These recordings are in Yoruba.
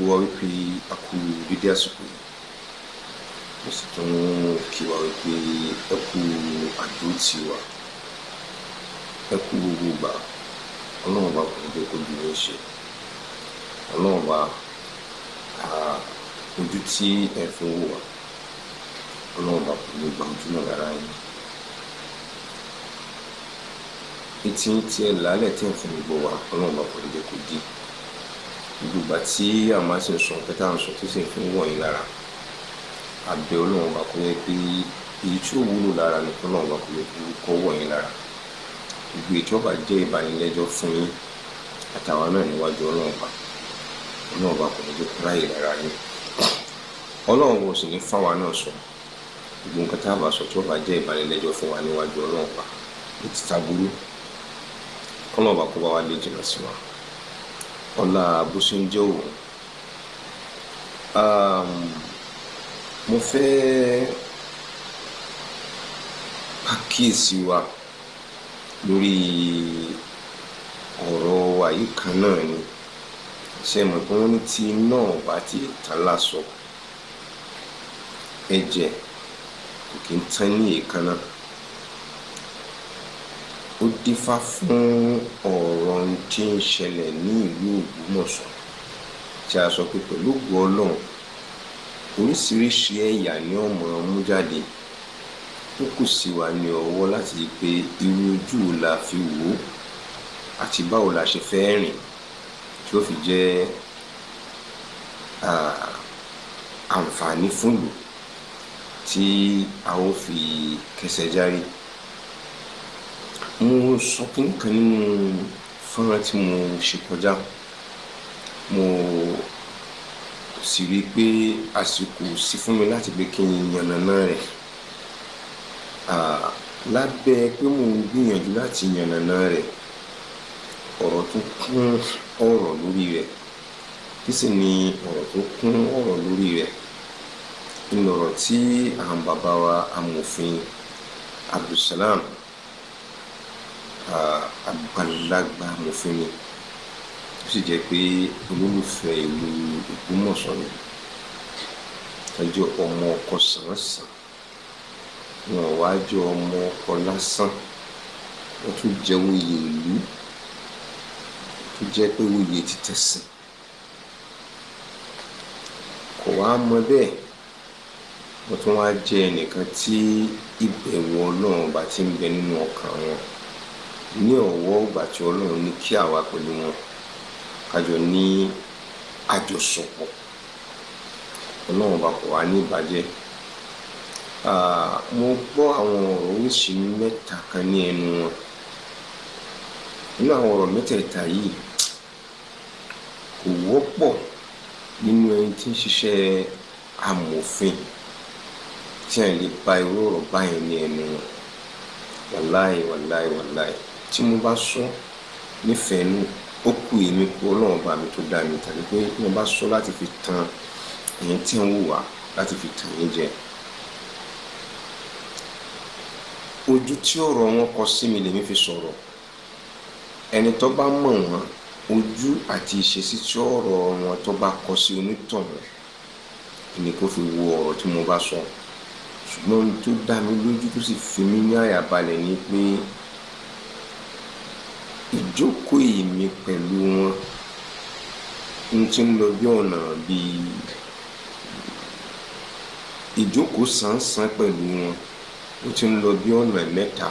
Gbogbo wa wípé a kú dédé àsìkò yìí, mo sì tún kí wa wípé ẹ kú àdúrótì wa, ẹ kú gbogbo ìgbà. Ọlọ́run bá kò ní jẹ́ kó ju yín ṣe. Ọlọ́run bá ojú tí ẹ fi ń wò wá, Ọlọ́run bá kò ní gba ojú náà lára yín. Etí tí ẹ làálẹ̀ tí ẹ fi ń gbọ́ wá, Ọlọ́run bá kò ní jẹ́ kó di. Gbogbo ìgbà tí a máa sì ń sọ nǹkan tá à ń sọ tó sì ń fi ń wọ̀ yín lára, àbẹ̀ Ọlọ́run bá kó yẹ pé èyí tí ó wúlò lára ni Ọlọ́run bá kó yẹ kó wọ̀ yín lára. Gbogbo èyí tí ó bá jẹ́ ìbánilẹ́jọ́ fún yín àtàwọn náà níwájú Ọlọ́run bá, Ọlọ́run bá kò ní jẹ́ kó ráyè lára yín. Ọlọ́run kò sì ní fáwa náà sọ gbogbo nǹkan tá a bá sọ tí ó bá jẹ́ ìbánilẹ́jọ́ fún wa níwájú Ọlọ́run bá ní títa burú. Ọlọ́run bá kó bá wa lè jìnnà sí wa. Ọlá bó ṣe ń jẹ́ òun. Mo fẹ́ pàkíyèsí wa lórí ọ̀rọ̀ wa yìí kan náà ni. Ṣé mọ̀ pé wọ́n ní tí iná ò bá ti tán lásọ, ẹ̀jẹ̀ kò kí ń tán ní èékánná. Ó dífá fún ọ̀rọ̀ tí ń ṣẹlẹ̀ ní ìlú Ògbómọ̀ṣọ́ tí a sọ pé pẹ̀lú ògo Ọlọ́run oríṣiríṣi ẹ̀yà ni ó máa mú jáde. Ó kù sí wa ní ọwọ́ láti rí pé irú ojú wo la fi wò ó àti báwo la ṣe fẹ́ rìn tí ó fi jẹ́ àǹfààní fún ìlú tí a ó fi kẹsẹ̀ járí. Mo sọ kíní kan nínú fọ́nrán tí mo ṣe kọjá. Mo sì rí i pé àsìkò sí fún mi láti pé kí n yànnàná rẹ̀. Lábẹ́ pé mò ń gbìyànjú láti yànnàná rẹ̀, ọ̀rọ̀ tó kún ọ̀rọ̀ lórí rẹ̀. Kí sì ni ọ̀rọ̀ tó kún ọ̀rọ̀ lórí rẹ̀? Ní ọ̀rọ̀ tí àwọn bàbá wa amòfin Abdulsalam, àgbàlagbà amòfin ni, ó sì jẹ́ pé olólùfẹ́ ìlú Ògbómọ̀ṣọ́ ni. Wọ́n jẹ́ ọmọ ọkọ sànsàn, wọn ò wá jẹ́ ọmọ ọkọ lásán, wọ́n tún jẹ́ oyè ìlú tó jẹ́ pé oyè títẹ̀sìn. Kò wá mọ bẹ́ẹ̀, wọ́n tún wá jẹ́ ẹnìkan tí ìbẹ̀wò Ọlọ́run bá ti ń bẹ nínú ọkàn wọn. Ní ọ̀wọ́ ìgbà tí Ọlọ́run ní kí àwa pẹ̀lú wọn kájọ ní àjọṣepọ̀, Ọlọ́run bá kò wá ní ìbàjẹ́. Mo gbọ́ àwọn ọ̀rọ̀ oríṣi mẹ́ta kan ní ẹnu wọn. Nínú àwọn ọ̀rọ̀ mẹ́tẹ̀ẹ̀ta yìí, kò wọ́pọ̀ nínú ẹni tí ń ṣiṣẹ́ amòfin tí à ń lè ba irú ọ̀rọ̀ báyẹn ní ẹnu wọn. Wàláì, wàláì, wàláì. Tí mo bá sọ nífẹ̀ẹ́ nú, ó kú èmi kú Ọlọ́run bá mi tó dá mi, tàbí pé mo bá sọ láti fi tan ẹ̀yin tí ń wò wá, láti fi tàn yín jẹ. Ojú tí ọ̀rọ̀ wọn kọ sí mi lèmi fi sọ̀rọ̀. Ẹni tó bá mọ̀ wọ́n, ojú àti ìṣesí tí ọ̀rọ̀ wọn tó bá kọ sí onítọ̀hún ni kó fi wo ọ̀rọ̀ tí mo bá sọ. Ṣùgbọ́n ohun tó dá mi lójú tó sì fi mí ní àyà balẹ̀ ni pé ìjókòó èmi pẹ̀lú wọn ń ti ń lọ bí ọ̀nà bí ìjókòó sánsan pẹ̀lú wọn, ó ti ń lọ bí ọ̀nà mẹ́ta.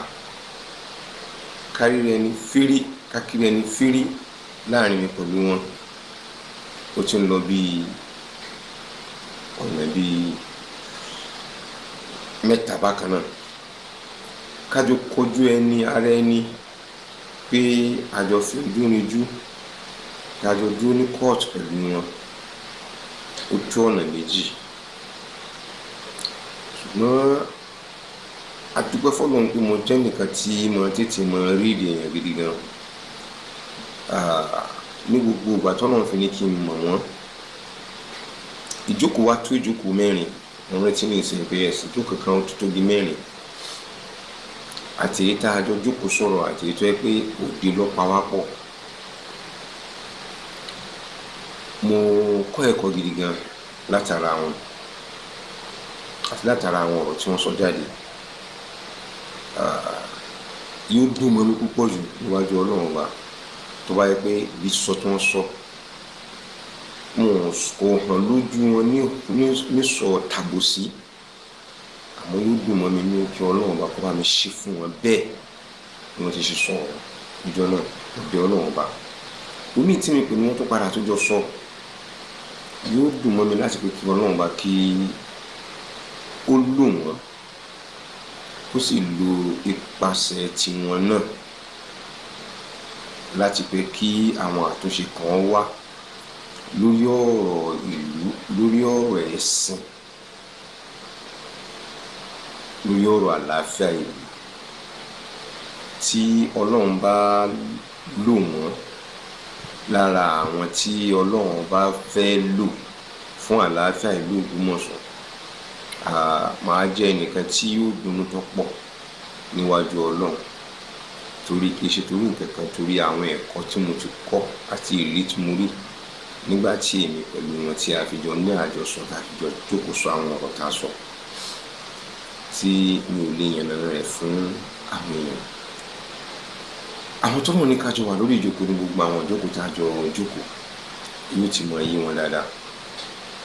Káríra ẹni fírí, kákiri ẹni fírí láàrin mi pẹ̀lú wọn, ó ti ń lọ bí ọ̀nà bí mẹ́ta bákan náà. Kájọ kojú ẹni ara ẹni pé àjọ fi ojú rinjú, kájọ dúró ní court pẹ̀lú wọn, ó tó ọ̀nà méjì. Ṣùgbọ́n a dúpẹ́ f'Ọlọ́run pé mo jẹ́ ẹnìkan tí mo tètè mọ rí èèyàn gidi gan. Ní gbogbo ìgbà tí Ọlọ́run fi ní kí n mọ̀ wọ́n, ìjókòó wa tó ìjókòó mẹ́rin. Mo rántí ní ìsìn pé ẹ̀sìn ìjókòó kan tó tóbi mẹ́rin. Àti èyí tá a jọ jókòó sọ̀rọ̀ àti èyí tó jẹ́ pé òde ló pa wá pọ̀. Mo kọ́ ẹ̀kọ́ gidi gan látara wọn àti látara àwọn ọ̀rọ̀ tí wọ́n sọ jáde. Yóò dùn mọ́ mi púpọ̀ jù níwájú Ọlọ́run Ọba tó bá yẹ pé bí sọ tí wọ́n sọ wọn kò hàn lójú wọn ní sọ tàbòsí, àmọ́ yóò dùn mọ́ mi ní kí Ọlọ́run Ọba kó bá mi ṣe fún wọn bẹ́ẹ̀ bí wọ́n ti ṣe sọ ìjọ náà. Ọbẹ̀ Ọlọ́run Ọba omi tí mi pè ní wọ́n tó padà tó jọ sọ, yóò dùn mọ́ mi láti pé kí Ọlọ́run Ọba kí ó lò wọ́n, kó sì lo ipasẹ̀ tiwọn náà láti pé kí àwọn àtúnṣe kan wá lórí ọ̀rọ̀ ìlú, lórí ọ̀rọ̀ ẹ̀sìn, lórí ọ̀rọ̀ àlàáfíà ìlú. Tí Ọlọ́run bá lò wọ́n lára àwọn tí Ọlọ́run bá fẹ́ lò fún àlàáfíà ìlú Ògbómọ̀ṣọ́, màá jẹ́ ẹnìkan tí yóò dunnú tó pọ̀ níwájú Ọlọ́run, torí kì í ṣe torí nǹkan kan, torí àwọn ẹ̀kọ́ tí mo ti kọ́ àti ìrírí tí mo rí nígbà tí èmi pẹ̀lú wọn tí a fi jọ ní àjọsọ, tá a fi jọ jókòó sọ àwọn ọ̀rọ̀ tá a sọ, tí mi ò lè yànnàná rẹ̀ fún àwọn èèyàn. Àwọn tó wọ́n ní ká jọ wà lórí ìjókòó ní gbogbo àwọn ìjókòó tá a jọ jókòó yóò ti mọ iye wọn dáadáa.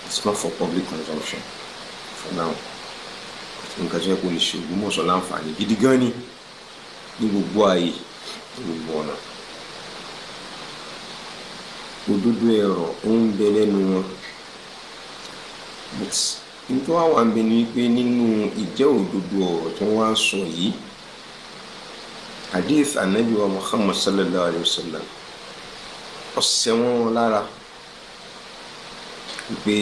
It's not for public consumption for now. Nǹkan tó yẹ kó lè ṣe Ògbómọ̀ṣọ́ láǹfààní gidi gan ni ní gbogbo ààyè, ní gbogbo ọ̀nà. Òdodo ẹ̀rọ ó ń bẹ lẹ́nu wọn, but nítorí wọ́n wà ń bẹ ní wípé nínú ìjẹ́ òdodo ọ̀rọ̀ tí wọ́n wá ń sọ yìí, hadith anabi wa Muhammad sallallahu alayhi wa sallam ọ̀sẹ̀ wọn lára wípé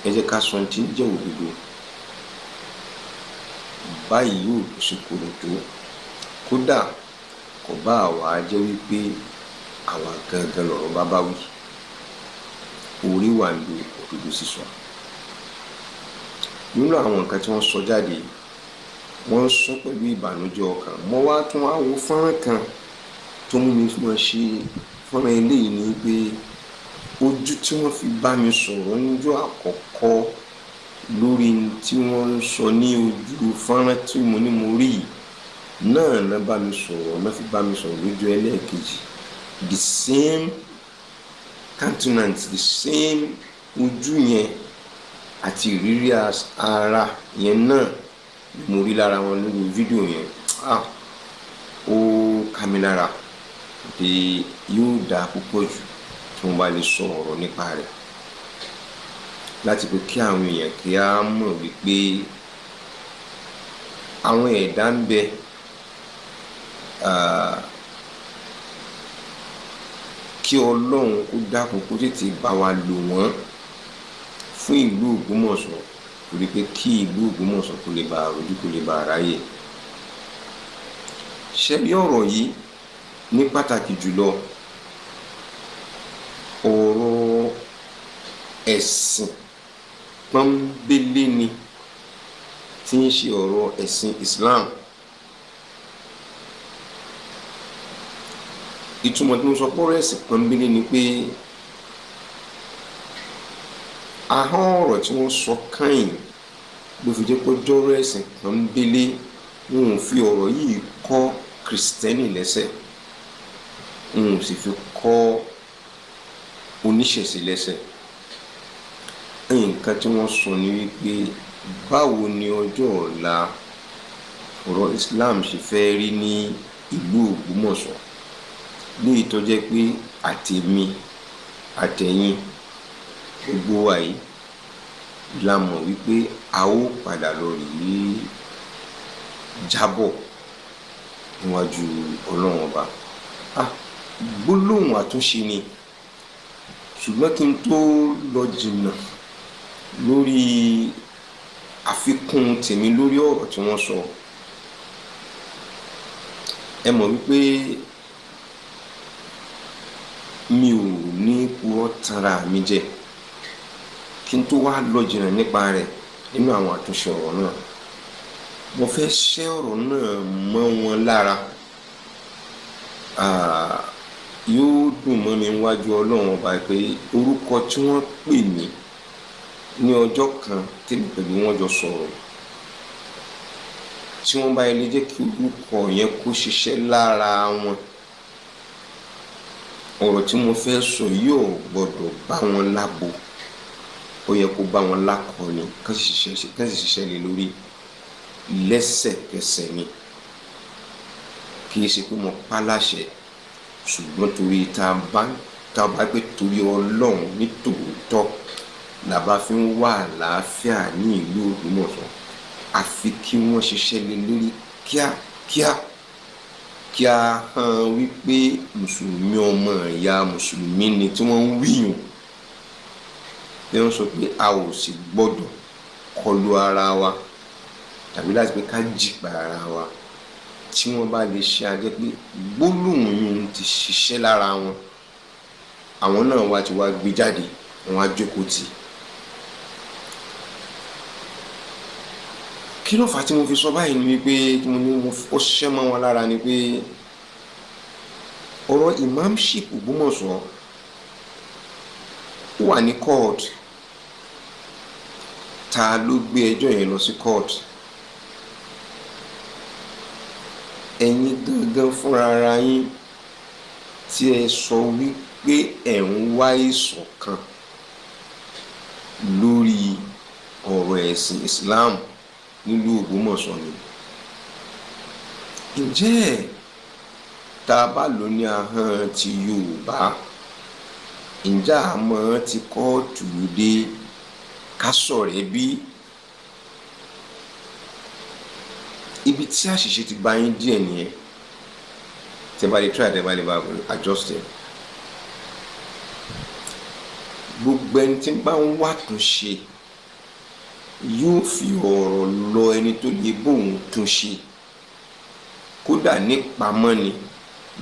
ẹ jẹ́ ká sọ tí ń jẹ́ òdodo báyìí yóò ṣe kúrò tó, kódà kò bá àwa jẹ́ wípé àwa gangan lọ̀rọ̀ bá bá wí. Orí wà ń lo òdodo sísọ. Nínú àwọn nǹkan tí wọ́n sọ jáde, wọ́n sọ pẹ̀lú ìbànújẹ́ ọkàn. Mo wá tún wá wo fọ́nrán kan tó mú mi mọ̀ ṣe fọ́nrán eléyìí ni pé ojú tí wọ́n fi bá mi sọ̀rọ̀ níjọ́ àkọ́kọ́ lórí tí wọ́n ń sọ ní ojú fọ́nrán tí mo ní mo rí yìí náà náà bá mi sọ̀rọ̀, náà fi bá mi sọ̀rọ̀ lójú ẹlẹ́ẹ̀kejì. The same countenance, the same ojú yẹn àti ìrírí ara yẹn náà mo rí lára wọn lórí fídíò yẹn. Ó ká mi lára pé yóò dáa púpọ̀ jù tí wọ́n bá lè sọ ọ̀rọ̀ nípa rẹ̀, láti pé kí àwọn èèyàn kí á mọ̀ wípé àwọn ẹ̀dá ń bẹ kí Ọlọ́run kó dákun kó tètè bá wa lò wọ́n fún ìlú Ògbómọ̀ṣọ́, torí pé kí ìlú Ògbómọ̀ṣọ́ kó lè bá rojú, kó lè bá ráyè. Ṣé bí ọ̀rọ̀ yìí ní pàtàkì jùlọ ọ̀rọ̀ ẹ̀sìn pọ́nbélé ni, tí ń ṣe ọ̀rọ̀ ẹ̀sìn Islam. Ìtumọ̀ tí mo sọ pé ọ̀rọ̀ ẹ̀sìn pọ́nbélé ni pé ahọ́n ọ̀rọ̀ tí wọ́n sọ kányìn ló fi jẹ́ pé jọ́rọ̀ ẹ̀sìn pọ́nbélé. Wọn ò fi ọ̀rọ̀ yìí kọ́ Kìrìsìtẹ́nì lẹ́sẹ̀, wọn ò sì fi kọ́ oníṣẹ̀ṣe lẹ́sẹ̀. Nǹkan tí wọ́n sọ ni wípé báwo ni ọjọ́ ọ̀la ọ̀rọ̀ Islam ṣe fẹ́ rí ní ìlú Ògbómọ̀ṣọ́, léyìí tó jẹ́ pé àtèmi àtẹ̀yin gbogbo wa yìí la mọ̀ wípé a ó padà lọ rí jábọ̀ níwájú Ọlọ́run Ọba. Gbólóhùn àtúnṣe ni, ṣùgbọ́n kí n tó lọ jìnnà lórí àfikún tèmi lórí ọ̀rọ̀ tí wọ́n sọ, ẹ mọ̀ wípé mi ò ní purọ́ tanra mi jẹ. Kí n tó wá lọ jìnnà nípa rẹ̀ nínú àwọn àtúnṣe ọ̀rọ̀ náà, mo fẹ́ ṣẹ́ ọ̀rọ̀ náà mọ́ wọn lára. Yóò dùn mọ́ mi níwájú Ọlọ́run Ọba pé orúkọ tí wọ́n pè mí ní ọjọ́ kan tèmi pẹ̀lú wọn jọ sọ̀rọ̀, tí wọ́n bá ilé jẹ́ kí orúkọ yẹn kó ṣiṣẹ́ lára wọn, ọ̀rọ̀ tí mo fẹ́ sọ yóò gbọ́dọ̀ bá wọn lábo, ó yẹ kó bá wọn lákọni, kán sì ṣiṣẹ́ lé lórí lẹ́sẹ̀kẹsẹ̀ ni. Kì í ṣe pé mo pa láṣẹ, ṣùgbọ́n torí tá a bá pé torí Ọlọ́run ní tòótọ́ la bá fi ń wà àlàáfíà ní ìlú Ògbómọ̀ṣọ́, àfi kí wọ́n ṣiṣẹ́ lé lórí kíákíá, kí a hàn wípé mùsùlùmí ọmọ ìyá mùsùlùmí ni tí wọ́n ń wíyùn, bí wọ́n sọ pé a ò sì gbọ́dọ̀ kọlu ara wa tàbí láti pé ká jìpa ara wa. Tí wọ́n bá lè ṣe, ajẹ́ pé gbólóhùn yìí ti ṣiṣẹ́ lára wọn, àwọn náà wá ti wá gbé jáde, wọn á jókòó tì. Kí ló fà á tí mo fi sọ báyìí ni wípé tí mo ní ó ṣiṣẹ́ mọ́ wọn lára ni pé ọ̀rọ̀ imamship Ògbómọ̀ṣọ́ ó wà ní court. Ta ló gbé ẹjọ́ yẹn lọ sí court? Ẹ̀yin gangan fúnra ara yín tí ẹ sọ wípé ẹ̀ ń wá ìṣọ̀kan lórí ọ̀rọ̀ ẹ̀sìn Islam nílùú Ògbómọ̀ṣọ́ ni. Ǹjẹ́ tá a bá lò ní ahọ́n ti Yorùbá, ǹjẹ́ àmọ́ ti kóòtù dé ká sọ̀rẹ́ bí? Ibi tí àṣìṣe ti bá yín díẹ̀ nìyẹn. Tẹ́ bá lè try, tẹ́ bá lè bá adjust ẹ̀. Gbogbo ẹni tí bá ń wá tún ṣe yóò fi ọ̀rọ̀ lọ ẹni tó lè bóun tún ṣe, kódà nípamọ́ ni.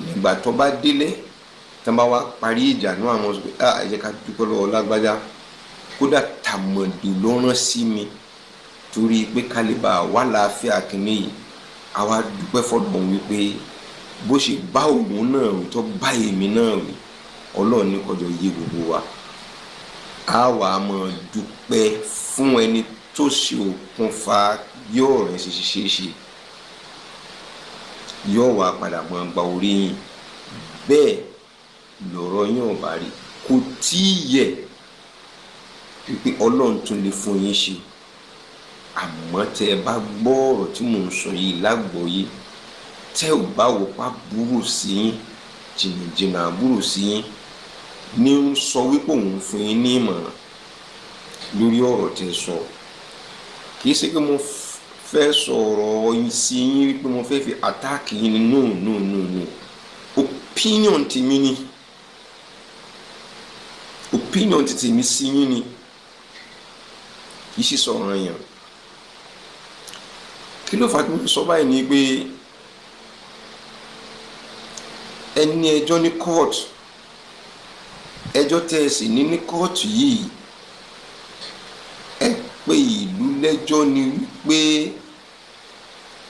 Nígbà tó bá délé, tí wọ́n bá wá parí ìjà náà, àwọn sọ pé ẹ jẹ́ ká dúpẹ́ lọ́wọ́ lágbájá, kódà tàmọ̀dù ló rán sí mi torí pé ká lè bá wà láàfíà kínní yìí. Àwa dúpẹ́ fọlọ́run wípé bó ṣe bá òun náà wí tó bá èmi náà wí, Ọlọ́run ní kọjọ yé gbogbo wa. A wà á máa dúpẹ́ fún ẹni tó ṣe òkùnfà bí ọ̀rọ̀ ẹ̀ ṣe ṣe ṣe, yóò wá padà máa gba orí yín. Bẹ́ẹ̀ lọ̀rọ̀ yín ò bá rí, kò tí ì yẹ wípé Ọlọ́run tún lè fún yín ṣe. Àmọ́ tẹ́ ẹ bá gbọ́ ọ̀rọ̀ tí mò ń sọ yìí lágbọ̀ọ́yé, tẹ́ ò bá wò pa búrò sí yín, jìnnìjìnnà àbúrò sí yín ní ń sọ wípé òun fún yín ní ìmọ̀ràn lórí ọ̀rọ̀ tẹ́ sọ. Kì í ṣe pé mo fẹ́ sọ̀rọ̀ sí yín wípé mo fẹ́ fi àtáàkì yín ni. No no no no, opinion tèmi ni, opinion ti tèmi sí yín ni, kì í ṣe sọ̀rọ̀ yẹn. Kí ló fà á tí mo fi sọ báyìí ni pé ẹni ẹjọ́ ní court, ẹjọ́ tẹ́ ẹ sì ní ní court yìí, ẹ pé ìlú lẹ́jọ́ ni wípé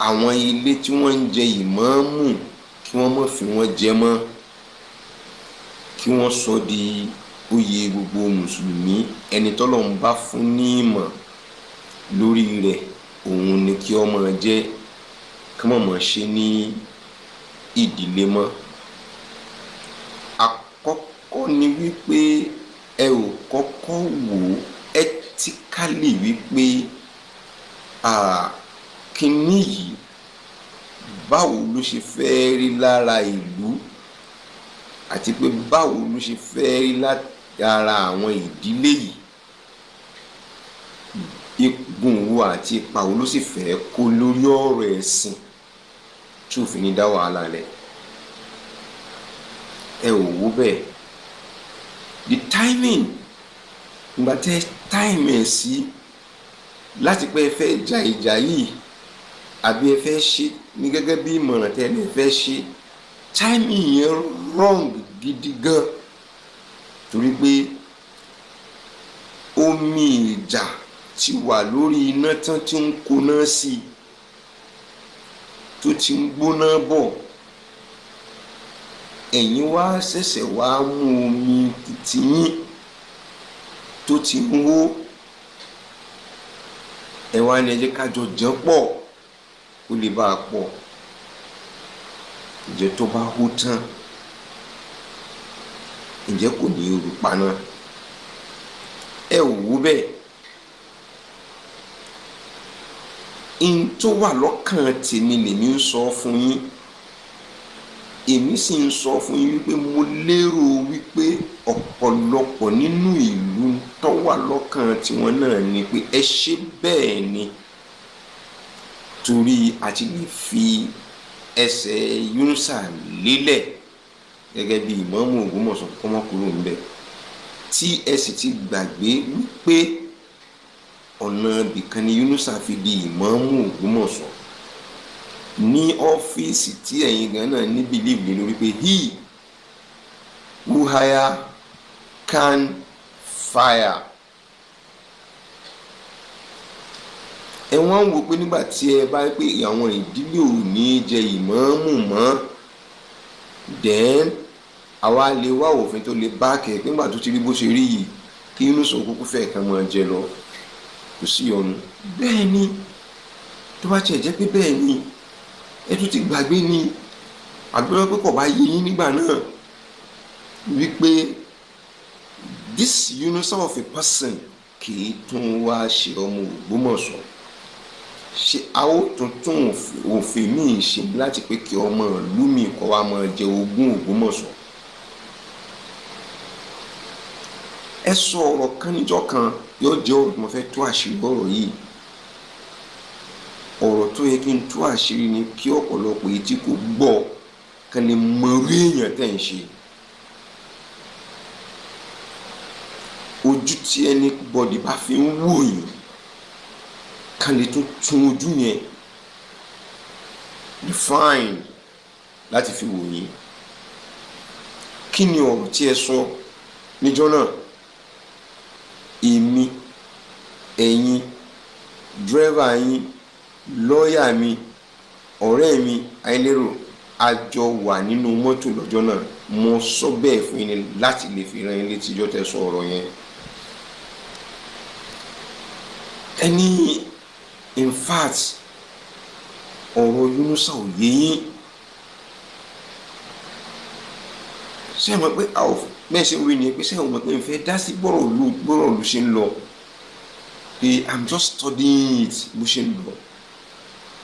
àwọn ilé tí wọ́n ń jẹ ìmáàmù kí wọ́n má fi wọ́n jẹ mọ́, kí wọ́n sọ di oyè gbogbo mùsùlùmí. Ẹni tọ́lọ́run bá fún ní ìmọ̀ lórí rẹ̀ òun ni kí ó máa jẹ́, kí wọ́n máa ṣe ní ìdílé mọ́. Àkọ́kọ́ ni wípé ẹ ò kọ́kọ́ wò ethically wípé kínní yìí báwo ló ṣe fẹ́ rí lára ìlú, àti pé báwo ló ṣe fẹ́ rí lára àwọn ìdílé yìí, igun wo àti ipa wo ló sì fẹ́ kó lórí ọ̀rọ̀ ẹ̀sìn tí ò fi ní dá wàhálà lẹ̀. Ẹ ò wò bẹ́ẹ̀. The timing, ìgbà tẹ́ time ẹ̀ sí láti pé ẹ fẹ́ ja ìjà yìí àbí ẹ fẹ́ ṣe ní gẹ́gẹ́ bí ìmọ̀ràn tẹ́ ẹ fẹ́ ṣe, timing yẹn wrong gidi gan, torí pé omi ìjà ti wà lórí iná tán tí ń koná sí i, tó ti ń gbóná bọ̀. Ẹ̀yin wá ṣẹ̀ṣẹ̀ wá mú omi titi yín tó ti ń hó, ẹ wá ní ẹ jẹ́ ká jọ jẹ́ pọ̀ kó lè bá a pọ̀. Ǹjẹ́ tó bá hó tán, ǹjẹ́ kò ní í rú paná? Ẹ ò wú bẹ́ẹ̀. N tó wà lọ́kàn tèmi lèmi ń sọ fún yín. Èmi sì ń sọ fún yín wípé mo lérò wípé ọ̀pọ̀lọpọ̀ nínú ìlú tó wà lọ́kàn tiwọn náà ni pé ẹ ṣe bẹ́ẹ̀ ni, torí àti lè fi ẹsẹ̀ Yunusa lélẹ̀ gẹ́gẹ́ bí ìmáàmù Ògbómọ̀ṣọ́ kọ́mọkúrò ńbẹ̀, tí ẹ sì ti gbàgbé wípé ọ̀nà ibìkan ni Yunusa fi di ìmáàmù Ògbómọ̀ṣọ́ ní ọ́fíìsì tí ẹ̀yin gan náà ní believe lé lórí pé he who hire can fire. Ẹ wọ́n ń wo pé nígbà tí ẹ bá pé àwọn ìdílé ò ní jẹ ìmáàmù mọ́, then àwa lè wá òfin tó lè bá kẹ̀ nígbà tó ti rí bó ṣe rí yìí, kí Yunusa kúkú fẹ́ kàn máa jẹ lọ, kò sí ọ̀nà. Bẹ́ẹ̀ ni, tó bá tiẹ̀ jẹ́ pé bẹ́ẹ̀ ni, ẹ tún ti gbàgbé ni, àgbẹ̀rẹ̀ pé kò bá yé yín nígbà náà wípé this Yunusa of a person kì í tún wá ṣe ọmọ Ògbómọ̀ṣọ́. Ṣe a ó tuntun òfin míì ṣe láti pé kí ọmọ ìlú mi kó wá máa jẹ ogún Ògbómọ̀ṣọ́? Ẹ sọ ọ̀rọ̀ kan níjọ́ kan, yóò jẹ́ ọ̀rọ̀ mo fẹ́ tú àṣírí ọ̀rọ̀ yìí. Ọ̀rọ̀ tó yẹ kí n tú àṣírí ni kí ọ̀pọ̀lọpọ̀ etí kò gbọ́ kan lè mọ orí èèyàn tẹ̀ ń ṣe. Ojú tí anybody bá fi ń wò yín kan lè tún tún ojú yẹn refine láti fi wò yín. Kí ni ọ̀rọ̀ tí ẹ sọ níjọ́ náà? Èmi, ẹ̀yin, dírẹ́fà yín, lọ́ọ̀yà mi, ọ̀rẹ́ mi Ayélérò, a jọ wà nínú mọ́tò lọ́jọ́ náà. Mo sọ bẹ́ẹ̀ fún yín láti lè fi rán yín létí ijọ́ tẹ́ sọ ọ̀rọ̀ yẹn. Ẹni in fact ọ̀rọ̀ Yunusa ò yé yín. Ṣé ẹ mọ̀ pé àwọn bẹ́ẹ̀ ṣe ń wí ni pé ṣé ẹ mọ̀ pé n fẹ́ dá sí bọ́rọ̀ lu ṣe ń lọ, pé I'm just studying it bó ṣe ń lọ.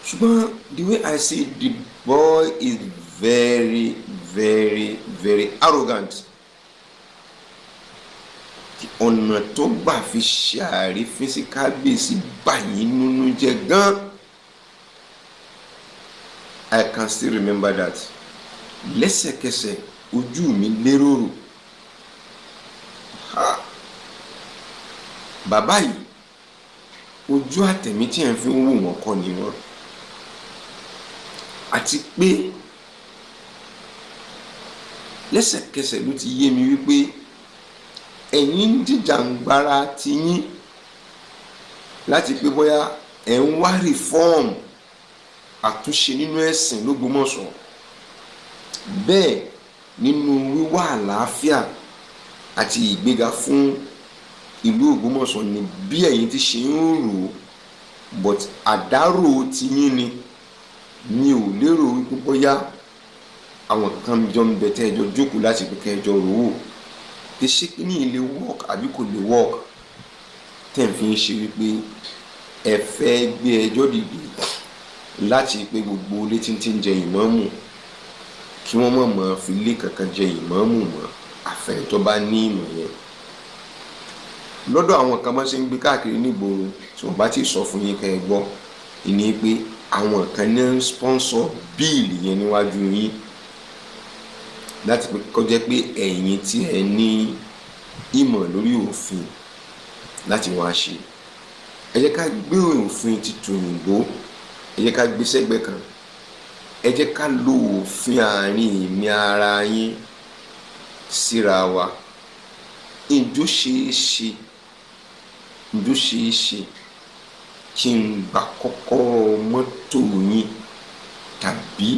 Ṣùgbọ́n the way I see it, the boy is very very very arrogant. Ọ̀nà tó gbà fi ṣe àrífín sí kábíyèsí báyìí nínú jẹ́ gan. I can still remember that. Lẹ́sẹ̀kẹsẹ̀ ojú mi lérò rò. Bàbá yìí, ojú àtẹ̀mí tí ẹ̀ ń fi ń wò wọ́n kọ́ ni wọ́n. Àti pé lẹ́sẹ̀kẹsẹ̀ ló ti yé mi wípé ẹ̀yin ń jìjàǹgbara tiyín láti pé bóyá ẹ̀ ń wá reform, àtúnṣe nínú ẹ̀sìn l'Ógbómọ̀ṣọ́, bẹ́ẹ̀ nínú wíwá àlàáfíà àti ìgbéga fún ìlú Ògbómọ̀ṣọ́ ni bí ẹ̀yin ti ṣe ń rò ó, but àdárò tiyín ni. Mi ò lérò wípé bóyá àwọn kan jọ ń bẹ tẹ́ ẹ jọ jókòó láti pé kẹ́ ẹ jọ rò ó pé ṣé kí ní lè work àbí kò lè work, tẹ́ ẹ̀ fi ń ṣe wípé ẹ fẹ́ gbé ẹjọ́ dìde láti pé gbogbo ilé tí ń jẹ ìmáàmù kí wọ́n mọ̀ mọ́ fi ilé kankan jẹ ìmáàmù mọ́, àfẹ́ tó bá ní ìmọ̀ yẹn. Lọ́dọ̀ àwọn kan bá ṣe ń gbé káàkiri nígboro tí wọ́n bá ti sọ fún yín kẹ́ ẹ gbọ́, ìní pé àwọn kan ní ń sponsor bíìlì yẹn níwájú yín láti pé kó jẹ́ pé ẹ̀yin tí ẹ ní ìmọ̀ lórí òfin láti wá ṣe. Ẹ jẹ́ ká gbé òfin titun òyìnbó, ẹ jẹ́ ká gbé sẹ́gbẹ́ kan, ẹ jẹ́ ká lo òfin àárín èmi ara yín síra wa. Ǹjọ́ ṣeé ṣe, ǹjọ́ ṣeé ṣe kí n gba kọ́kọ́rọ́ mọ́tò yín tàbí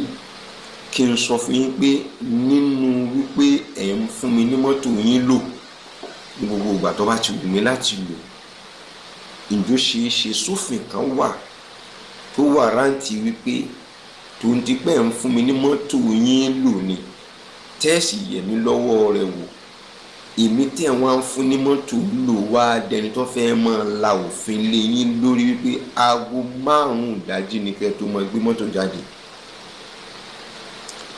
Kí n sọ fún yín pé nínú wípé ẹ̀ ń fún mi ní mọ́tò yín lò ní gbogbo ìgbà tó bá ti wù mí láti lò, ǹjọ́ ṣeé ṣe sófin kan wà tó wà rántí wípé tó ń di pé ẹ̀ ń fún mi ní mọ́tò yín lò ní tẹ́ẹ̀sì yẹ̀ mí lọ́wọ́ rẹ̀ wò, èmi tẹ̀ wọ́n á fún ní mọ́tò lò wá dẹni tó fẹ́ máa la òfin lé yín lórí wípé aago 5 ìdájí ni kẹ́ tó máa gbé mọ́tò jáde,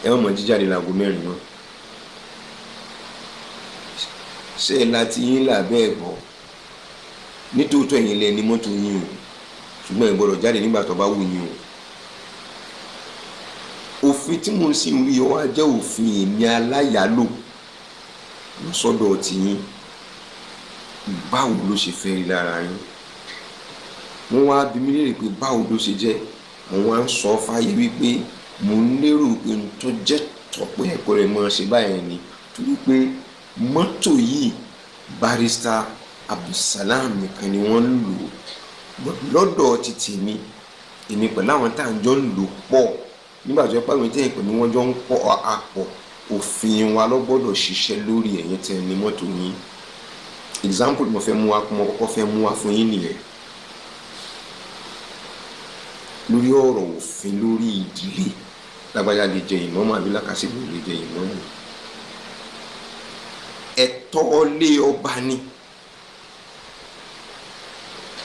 ẹ má máa jíjáde láago 4 mọ́. Ṣé ẹ láti yín là bẹ́ẹ̀ gbọ́? Nítòótọ́ ẹ̀yin lẹ ní mọ́tò yín o, ṣùgbọ́n ẹ gbọ́dọ̀ jáde nígbà tó bá wù yín o. Òfin tí mo sì ń wí wá jẹ́ òfin èmi aláyàlò lọ́sọ́dọ̀ tiyín. Báwo ló ṣe fẹ́ rí lára yín? Wọ́n wá bi mí léèrè pé báwo ló ṣe jẹ́. Mo wá ń sọ fáyé wípé mo ń lérò pé n tó jẹ́ tọ́pẹ́ ẹ̀kọ́ rẹ̀ máa ṣe báyẹn ni, torí pé mọ́tò yìí Barrister Abdulsalam nìkan ni wọ́n ń lò lọ́dọ̀ ti tèmi. Èmi pẹ̀lú àwọn tá à ń jọ ń lò pọ̀ nígbà tó yẹ pé àwọn tẹ̀yìn pẹ̀lú wọn jọ ń pọ̀ àpọ̀, òfin wa ló gbọ́dọ̀ ṣiṣẹ́ lórí ẹ̀yin tẹ́ ní mọ́tò yín. Example mo fẹ́ mú wa, mo kọ́kọ́ fẹ́ mú wa fún yín nìyẹn lórí ọ̀rọ̀ òfin lórí ìdílé. Lágbájá lè jẹ ìmáàmù àbí Làkàṣègbè lè jẹ ìmáàmù, ẹ̀tọ́ lé ọba ni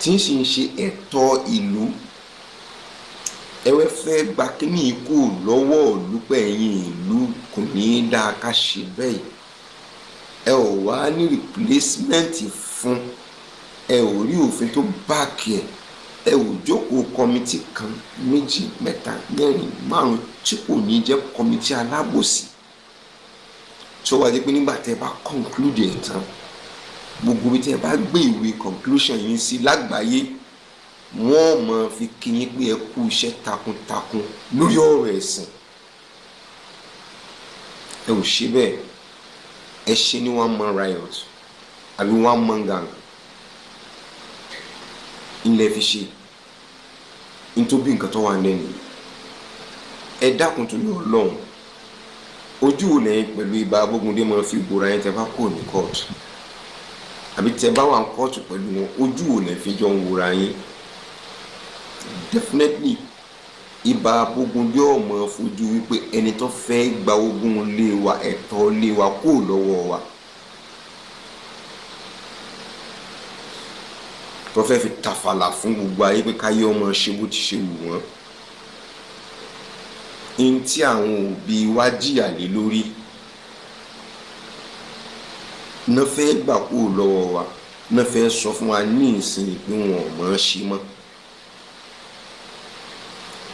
tí ń sì ń ṣe ẹ̀tọ́ ìlú. Ẹwẹ́ fẹ́ gba kíní ikú lọ́wọ́ ìlú pé ẹ̀yin ìlú kò ní í dáa ká ṣe bẹ́ẹ̀. Ẹ ò wá ní replacement fún, ẹ ò rí òfin tó báàkì ẹ, ẹ ò jókòó committee kan, méjì, mẹ́ta, mẹ́rin, márùn tí kò ní jẹ́ committee alábòsí, tí ó wá di pé nígbà tẹ́ ẹ bá conclude ẹ̀ tán, gbogbo bí tẹ́ ẹ bá gbé ìwé conclusion yín sí lágbàáyé, wọ́n máa fi kí yín pé ẹ kú iṣẹ́ takuntakun lórí ọ̀rọ̀ ẹ̀sìn. Ẹ ò ṣe bẹ́ẹ̀. Ẹ ṣe ní one man riot àbí one man gang ńlẹ̀ fi ṣe nítorí nǹkan tó wà lẹ́nu. Ẹ dákun tó yọ Ọlọ́run, ojú wo lẹ́yìn pẹ̀lú ibà Abógundé máa fi gbòòrò ayé tẹ́ bá kúrò ní kóòtù àbí tẹ́ bá wà ní kóòtù pẹ̀lú wọn? Ojú wo lẹ́yìn fi jọ ń wòra yín? Definitely ibà Abógundé ọmọ fojú wípé ẹni tó fẹ́ gba ogún lé wa, ẹ̀tọ́ lé wa kúrò lọ́wọ́ wa, tó fẹ́ fi tàfàlà fún gbogbo ayé pé káyé ọmọ ṣe bó ti ṣe wù wọ́n. N tí àwọn òbí wa jìyà lé lórí ná fẹ́ gbà kúrò lọ́wọ́ wa, ná fẹ́ sọ fún wa ní ìsìn pé wọn ò mọ̀ ọ́n ṣe mọ́.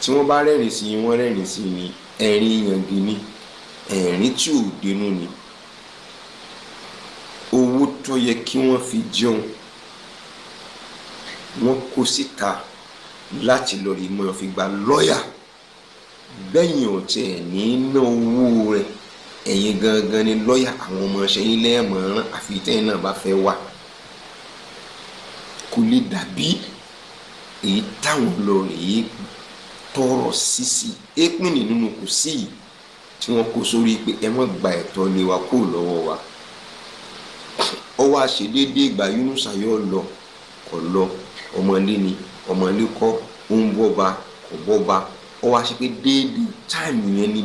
Tí wọ́n bá rẹ́rìn sí i, wọ́n rẹ́rìn sí i ní ẹ̀rín yangi ní ẹ̀rín tí ò dénú ni. Owó tó yẹ kí wọ́n fi jẹun wọ́n kó síta láti lọ rí mọ́ fi gba lọ́ọ̀yà. Bẹ́yìn ò tiẹ̀ ní ná owó rẹ̀, ẹ̀yin gangan ni lọ́ọ̀yà, àwọn ọmọọṣẹ́ yín lẹ́ẹ̀mọ́ràn àfi tẹ́yìn náà bá fẹ́ wà. Kò lè dàbí èyí táwọn lọ rèé tọrọ sísì éèpìnì nínú kò sí yìí tí wọ́n kó sórí pé ẹ má gba ẹ̀tọ́ lé wa kó lọ́wọ́ wa. Ó wá ṣe déédéé ìgbà Yunusa yóò lọ kọ̀ lọ, ọmọlé ni ọmọlé kọ́, ó ń bọ́ba kò bọ́ba. Ó wá ṣe pé déédéé táìmù yẹn ni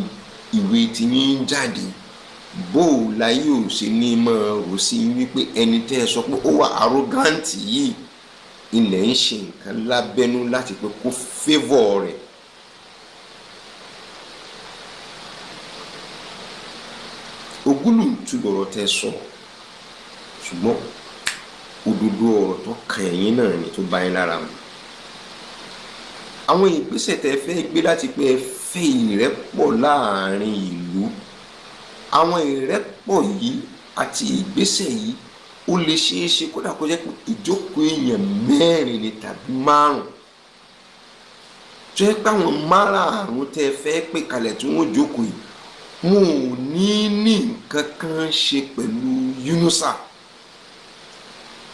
ìwé tí yín ń jáde. Bó o láyé ò ṣe ní máa rò sí wípé ẹni tẹ́ ẹ sọ pé ó wà arrogant yìí ilẹ̀ ń ṣe nǹkan lábẹ́nú láti pé kó favour rẹ̀. Ògúlùntù lọ̀rọ̀ tẹ́ sọ, ṣùgbọ́n òdodo ọ̀rọ̀ tó kan ẹ̀yin náà ni tó bá yín lára mu. Àwọn ìgbésẹ̀ tẹ́ fẹ́ gbé láti pé ẹ fẹ́ ìrẹ́pọ̀ láàrin ìlú, àwọn ìrẹ́pọ̀ yìí àti ìgbésẹ̀ yìí ó lè ṣeé ṣe kódà kó jẹ́ pé ìjókòó èèyàn mẹ́rin ni tàbí márùn-ún, tó yẹ pé àwọn márààrún tẹ́ fẹ́ pè kalẹ̀ tí wọ́n jókòó yìí wọn ò ní ní nǹkan kan ṣe pẹ̀lú Yunusa,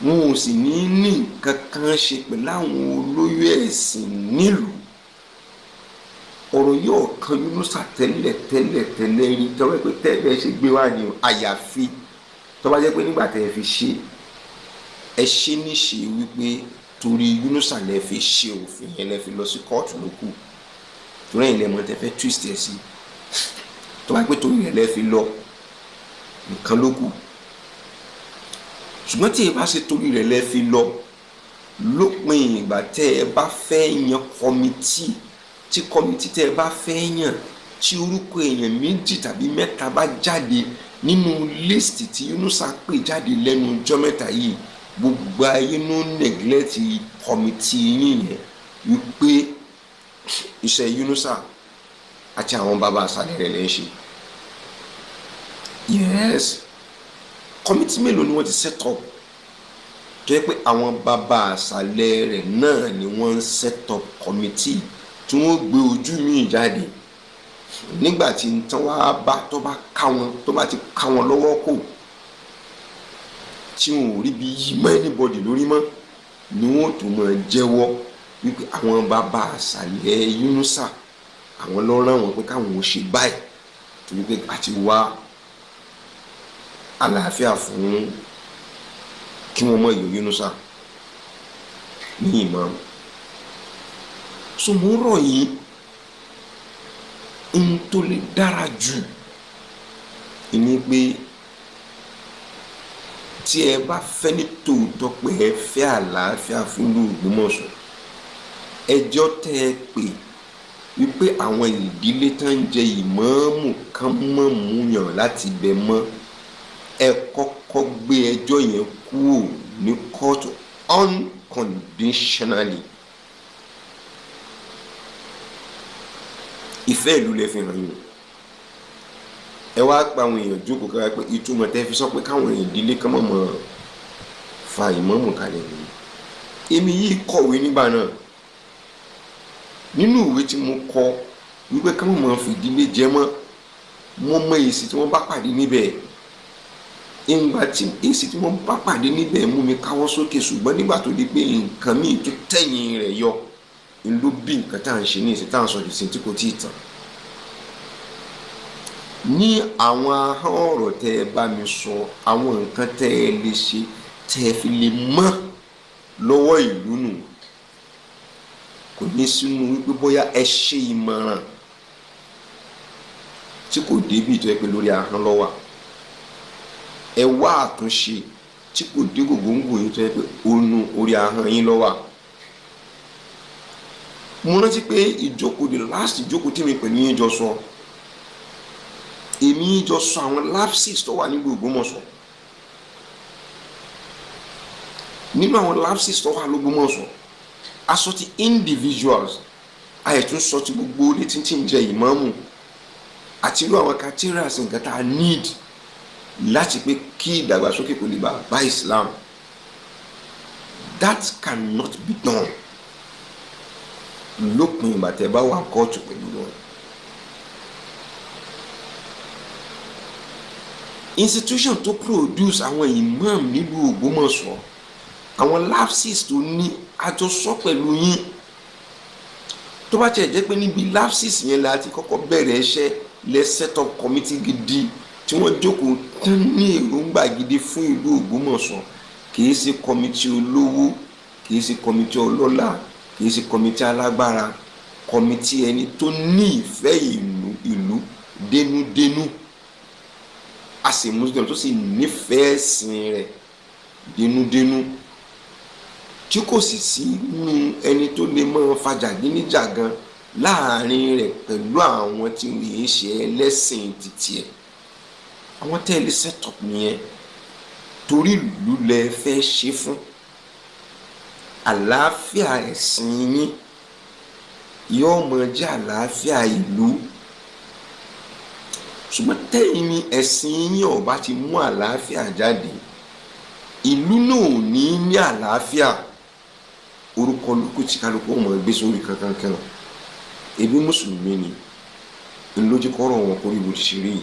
wọn ò sì ní ní nǹkan kan ṣe pẹ̀lú àwọn olóyè ẹ̀sìn nílùú. Ọ̀rọ̀ yóò kan Yunusa tẹ́lẹ̀ tẹ́lẹ̀ tẹ́lẹ̀ rí tọ́wọ́ pé tẹ́lẹ̀ ṣe gbé wá ní o. Àyàfi tó bá jẹ́ pé nígbà tẹ́ ẹ fi ṣe, ẹ ṣe níṣe wípé torí Yunusa lẹ fi ṣe òfin yẹn, lẹ fi lọ sí kóòtù ló kù, torí ẹ̀yin lẹ mọ̀ tẹ́ fẹ́ twist ẹ̀ sí. Tó bá pé torí rẹ̀ lẹ fi lọ nìkan ló kù. Ṣùgbọ́n tí ẹ bá ṣe torí rẹ̀ lẹ fi lọ, lópin ìgbà tẹ́ ẹ bá fẹ́ yan committee, tí committee tẹ́ ẹ bá fẹ́ yàn, tí orúkọ èèyàn méjì tàbí mẹ́ta bá jáde nínú list tí Yunusa pè jáde lẹ́nu ọjọ́ mẹ́ta yìí, gbogbo ayé ló neglect committee yín yẹn, wípé iṣẹ́ Yunusa àti àwọn bàbá àṣàlẹ̀ rẹ̀ lẹ́ ń ṣe. Yes, committee mélòó ni wọ́n ti set up tó yẹ pé àwọn bàbá àṣàlẹ̀ rẹ̀ náà ni wọ́n ń set up committee tí wọ́n gbé ojú míì jáde nígbà tí tán wá bá tó bá ká wọn, tó bá ti ká wọn lọ́wọ́ kò, tí wọn ò rí bí yí mọ́ anybody lórí mọ́, ni wọ́n tó máa jẹ́wọ́ wípé àwọn bàbá àṣàlẹ̀ Yunusa, àwọn ló rán wọn pé káwọn ò ṣe báyìí torí pé àti wá àlàáfíà fún kí wọ́n mọ̀ yọ Yunusa ní ìmáàmù. So mo ń rọ̀ yín, n tó lè dára jù ní pé tí ẹ bá fẹ́ ní tòótọ́ pé ẹ fẹ́ àlàáfíà fún ìlú Ògbómọ̀ṣọ́, ẹjọ́ tẹ́ ẹ pè wípé àwọn ìdílé tán ń jẹ ìmáàmù kan mọ̀ mú yàn láti bẹ̀ mọ́, ẹ kọ́kọ́ gbé ẹjọ́ yẹn kúrò ní kóòtù unconditionally. Ìfẹ́ ìlú lẹ fi hàn yín. Ẹ wá pa àwọn èèyàn jókòó kára pé ìtumọ̀ tẹ́ fi sọ pé káwọn ìdílé kan mọ̀ mọ̀ fa ìmáàmù kalẹ̀ nìyí. Èmi yìí kọ̀wé nígbà náà, nínú ìwé tí mo kọ wípé ká mọ̀ mọ̀ fi ìdílé jẹ mọ́, mo mọ èsì tí wọ́n bá pàdé níbẹ̀. Ìgbà tí èsì tí wọ́n bá pàdé níbẹ̀ mú mi káwọ́ sókè, ṣùgbọ́n nígbà tó di pé nǹkan míì tó tẹ̀yìn rẹ̀ yọ ló bí nǹkan tá à ń ṣe ní ìsìn tá à ń sọ ìsìn tí kò tí ì tán. Ní àwọn ahọ́n ọ̀rọ̀ tẹ́ ẹ bá mi sọ, àwọn nǹkan tẹ́ ẹ lè ṣe tẹ́ ẹ fi lè mọ́ lọ́wọ́ ìlú nù, kò ní sínú wípé bóyá ẹ ṣe ìmọ̀ràn tí kò débi tó yẹ pé lórí ahọ́n ló wà, ẹ wá àtúnṣe tí kò dé gògóńgò yìí tó yẹ pé onú orí ahọ́n yín ló wà. Mo rántí pé ìjókòó, the last ìjókòó tí mi pẹ̀lú yín jọ sọ, èmi yín jọ sọ àwọn lapses tó wà nílùú Ògbómọ̀ṣọ́. Nínú àwọn lapses tó wà l'Ógbómọ̀ṣọ́, a sọ ti individuals, a yẹ tún sọ ti gbogbo ilé tí ń jẹ ìmáàmù àti irú àwọn criteria nǹkan tá a need láti pé kí ìdàgbàsókè kò lè bá Islam. That cannot be done lópin ìgbà tẹ́ bá wà kóòtù pẹ̀lú wọn. Institution tó produce àwọn imam nílùú Ògbómọ̀ṣọ́, àwọn lapses tó ní àjọsọ pẹ̀lú yín, tó bá tiẹ̀ jẹ́ pé níbi lapses yẹn la ti kọ́kọ́ bẹ̀rẹ̀ iṣẹ́, lẹ set up committee gidi tí wọ́n jókòó tán ní èròǹgbà gidi fún ìlú Ògbómọ̀ṣọ́. Kìí ṣe committee olówó, kìí ṣe committee ọlọ́lá, kìí ṣe committee alágbára, committee ẹni tó ní ìfẹ́ ìlú dénúdénú, a sì Muslim tó sì nífẹ̀ẹ́ ẹ̀sìn rẹ̀ dénúdénú, tí kò sì sí nínú ẹni tó lè máa fa jàgídíjàgan láàrin rẹ̀ pẹ̀lú àwọn tí wọ́n yìí ṣe ẹlẹ́sìn títí ẹ̀. Àwọn tẹ́lẹ̀ set up nìyẹn, torí ìlú lẹ fẹ́ ṣe fún àlàáfíà ẹ̀sìn yín yóò máa jẹ́ àlàáfíà ìlú. Ṣùgbọ́n tẹ́yìn ni ẹ̀sìn yín ò bá ti mú àlàáfíà jáde, ìlú náà ò ní ní àlàáfíà. Orúkọ lókù tí kálukú ọmọ gbé sórí kankan kan, ebi mùsùlùmí ni ńlójú kọ́rọ̀ wọn kórí bó ti ṣe rí yìí.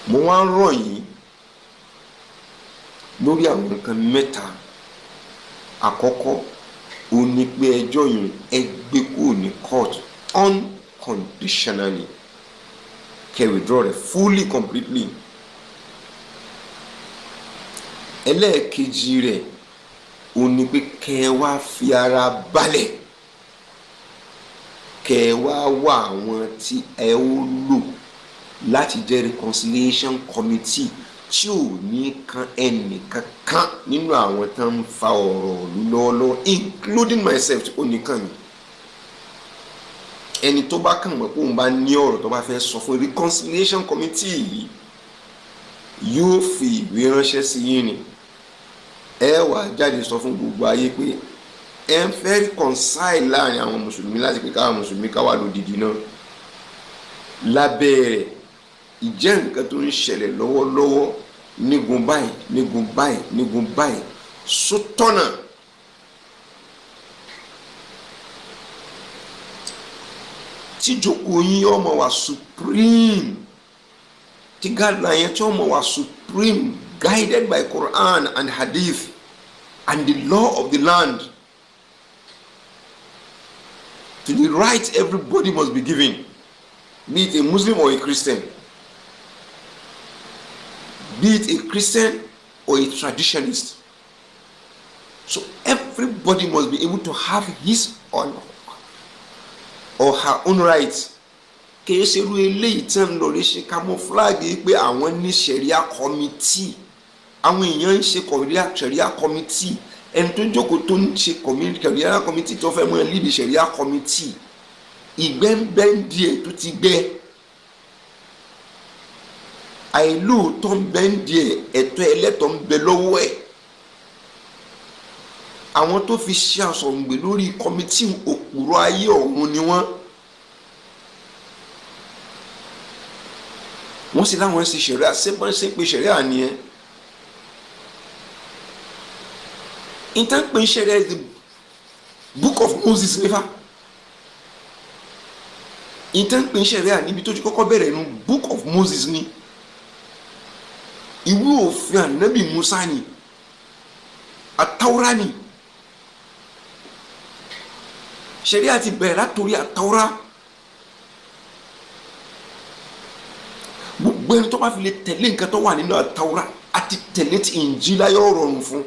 Mo wá ń rọ̀ yín lórí àwọn nǹkan mẹ́ta. Àkọ́kọ́, ó ní pé ẹjọ́ yìí ẹ gbé kúrò ní court Unconditionally, kẹ́ withdraw rẹ̀ fully, completely. Ẹlẹ́ẹ̀kejì rẹ̀ ó ní pé kẹ́ wá fi ara balẹ̀, kẹ́ wá wá àwọn tí ẹ ó lò láti jẹ́ reconciliation committee tí ò ní kan ẹnìkankan nínú àwọn tó ń fa ọ̀rọ̀ ìlú lọ́wọ́lọ́wọ́, including myself, tí kò ní kàn mí. Ẹni tó bá kàn mọ́ pé òun bá ní ọ̀rọ̀ tó bá fẹ́ sọ fún reconciliation committee yìí, yóò fi ìwé ránṣẹ́ sí yín ni. Ẹ wà jáde sọ fún gbogbo ayé pé ẹ ń fẹ́ reconcile láàrin àwọn mùsùlùmí, láti pé káwọn mùsùlùmí ká wà lódìdí náà lábẹ́ rẹ̀. Ìjẹ́ nǹkan tó ń ṣẹlẹ̀ lọ́wọ́lọ́wọ́ nígun báyìí, nígun báyìí, nígun báyìí, sótọ́nà tíjókòó yín ọmọ wa supreme, tí guideline yẹn tí ọmọ wa supreme, guided by Quran and Hadith and the law of the land, to the right everybody must be given, be it a Muslim or a Christian, be it a Christian or a traditionalist. So everybody must be able to have his own or her own rights. Kìí ṣe irú eléyìí tí ń lọ rí ṣe camouflage pé àwọn ní sharia committee. Àwọn èèyàn ń ṣe sharia committee. Ẹni tó jókòó tó ń ṣe sharia committee, tó fẹ́ mọ́ lead sharia committee, ìgbẹ́ ń bẹ́ ń díẹ̀ tó ti gbẹ́, àìlóòótọ́ ń bẹ́ ń díẹ̀, ẹ̀tọ́ ẹlẹ́tọ̀ ń bẹ lọ́wọ́ ẹ̀. Àwọn tó fi ṣe àsọ̀ǹgbè lórí committee, òpùrọ̀ ayé ọ̀hún ni wọ́n. Wọ́n sì láwọn ṣe ṣẹ̀ríà. Ṣé ṣe pé ṣẹ̀ríà nìyẹn? Ìtàn pé ṣẹ̀ríà is the book of Moses nífa. Ìtàn pé ṣẹ̀ríà níbi tó ti kọ́kọ́ bẹ̀rẹ̀ nu book of Moses ni, ìwé òfin ànábì Musa ni, àtàwọ́rá ni. Ṣẹ̀ríà ti bẹ̀rẹ̀ látòrí àtàwọ́rá. Gbogbo ẹni tó bá fi lè tẹ̀lé nǹkan tó wà nínú àtàwọ́rá àti tẹ̀lé ti Ìnjílá, yóò rọrùn fún.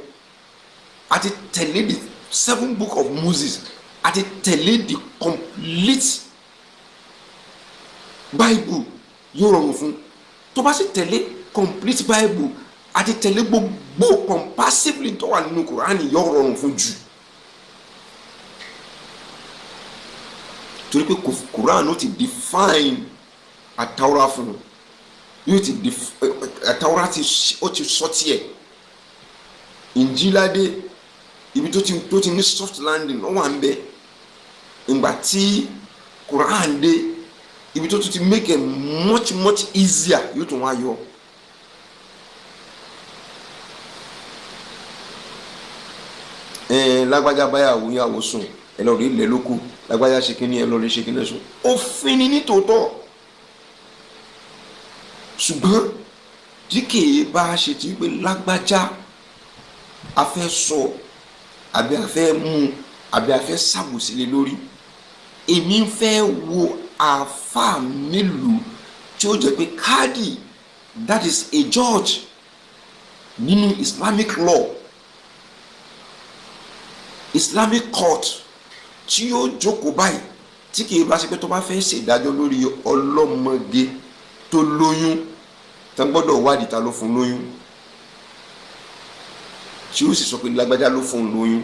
Àti tẹ̀lé the seven book of Moses, àti tẹ̀lé the complete Bible, yóò rọrùn fún. Tó bá sì tẹ̀lé complete Bible àti tẹ̀lé gbogbo compassively tó wà nínú Kùránì, yóò rọrùn fún jù, torí pé Kùránì ó ti define àtàwọ́rá fún un, yóò ti àtàwọ́rá ti ó ti sọ tiẹ̀. Ìnjílá dé ibi tó ti ní soft landing, ó wà ń bẹ. Ìgbà tí Quran dé ibi tó ti make it much much easier, yóò tún wá yọ. Ẹ lágbájá báyàwó yàwó sùn, ẹ lọ rí ilẹ̀ lóko. Lágbájá ṣe kínní, ẹ lọ rí ṣe kínní sùn. Òfin ni nítòótọ́, ṣùgbọ́n tí kìí bá ṣe ti pé lágbájá a fẹ́ sọ àbí a fẹ́ mú àbí a fẹ́ ṣàbòsílẹ̀ lórí, èmi fẹ́ wo àáfàá mélòó tí ó jẹ́ pé káàdì, that is a judge nínú Islamic law, Islamic court, tí yóò jókòó báyìí, tí kìí bá ṣe pé tó bá fẹ́ ṣèdájọ́ lórí ọlọ́mọge tó lóyún, tán gbọ́dọ̀ wádìí ta ló fún lóyún, tí ó sì sọ pé lágbájá ló fún lóyún,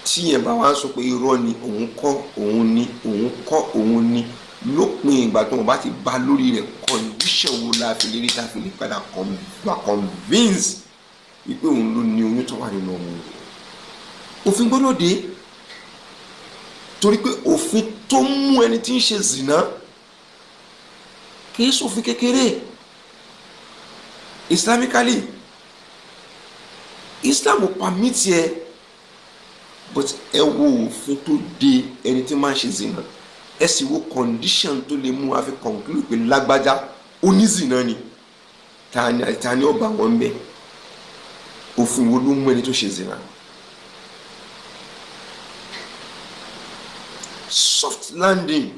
tí yẹn bá wá sọ pé irọ́ ni, òun kọ́ òun ni, òun kọ́ òun ni, lópin ìgbà tó wọn bá ti bá lórí rẹ̀, condition wo la fi lè rí ta fi lè padà wà convince wípé òun ló ní oyún tó wà nínú ọmọ rẹ̀? Òfin gbọ́dọ̀ dé, torí pé òfin tó mú ẹni tí ń ṣe zìnà kì í ṣòfin kékeré. Islamically, Islam permit ẹ, but ẹ wo òfin tó de ẹni tí máa ń ṣe zìnà, ẹ sì wo condition tó lè mú wa fi conclude pé lágbájá onízìnà ni. Tani tani ọba wọn bẹ? Òfin wo ló mú ẹni tó ṣe zìnà? Soft landing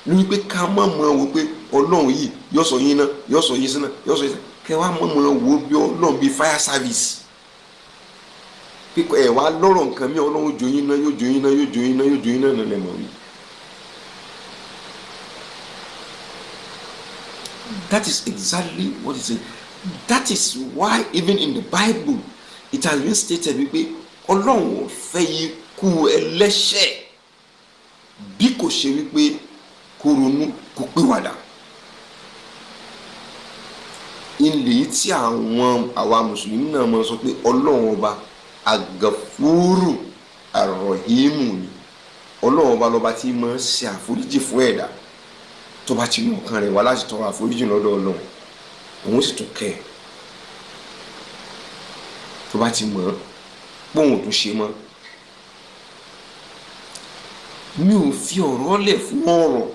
ní wípé ká má mọ̀ wò pé Ọlọ́run yìí yóò sọ yín náà, yóò sọ yín sínú, yóò sọ yín sínú. Kẹ wá mọ̀ mọ̀ wò bí Ọlọ́run bíi fire service pípẹ́ ẹ̀ wá lọ́rọ̀ nǹkan mi. Ọlọ́run jó yín náà, yóò jó yín náà, yóò jó yín náà, yóò jó yín náà lẹ́ mọ̀ wí. That is exactly what it is. That is why even in the Bible it has been stated wípé Ọlọ́run ò fẹ́ ikú ẹlẹ́ṣẹ̀ bí kò ṣe wípé kó ronú kó pìwàdà. Ilé tí àwọn àwa mùsùlùmí náà máa sọ pé Ọlọ́run ọba àgàfúrù àròhìmù ni. Ọlọ́run ọba lọ́ba tí máa ń ṣe àforíjì fún ẹ̀dá tó bá ti mú ọkàn rẹ̀ wá láti tọrọ àforíjì lọ́dọ̀ Ọlọ́run, òun sì tún kẹ́ ẹ̀ tó bá ti mọ̀ ọ́ póun tún ṣe mọ́. Mi ò fi ọ̀rọ̀ lẹ̀ fún ọ̀rọ̀,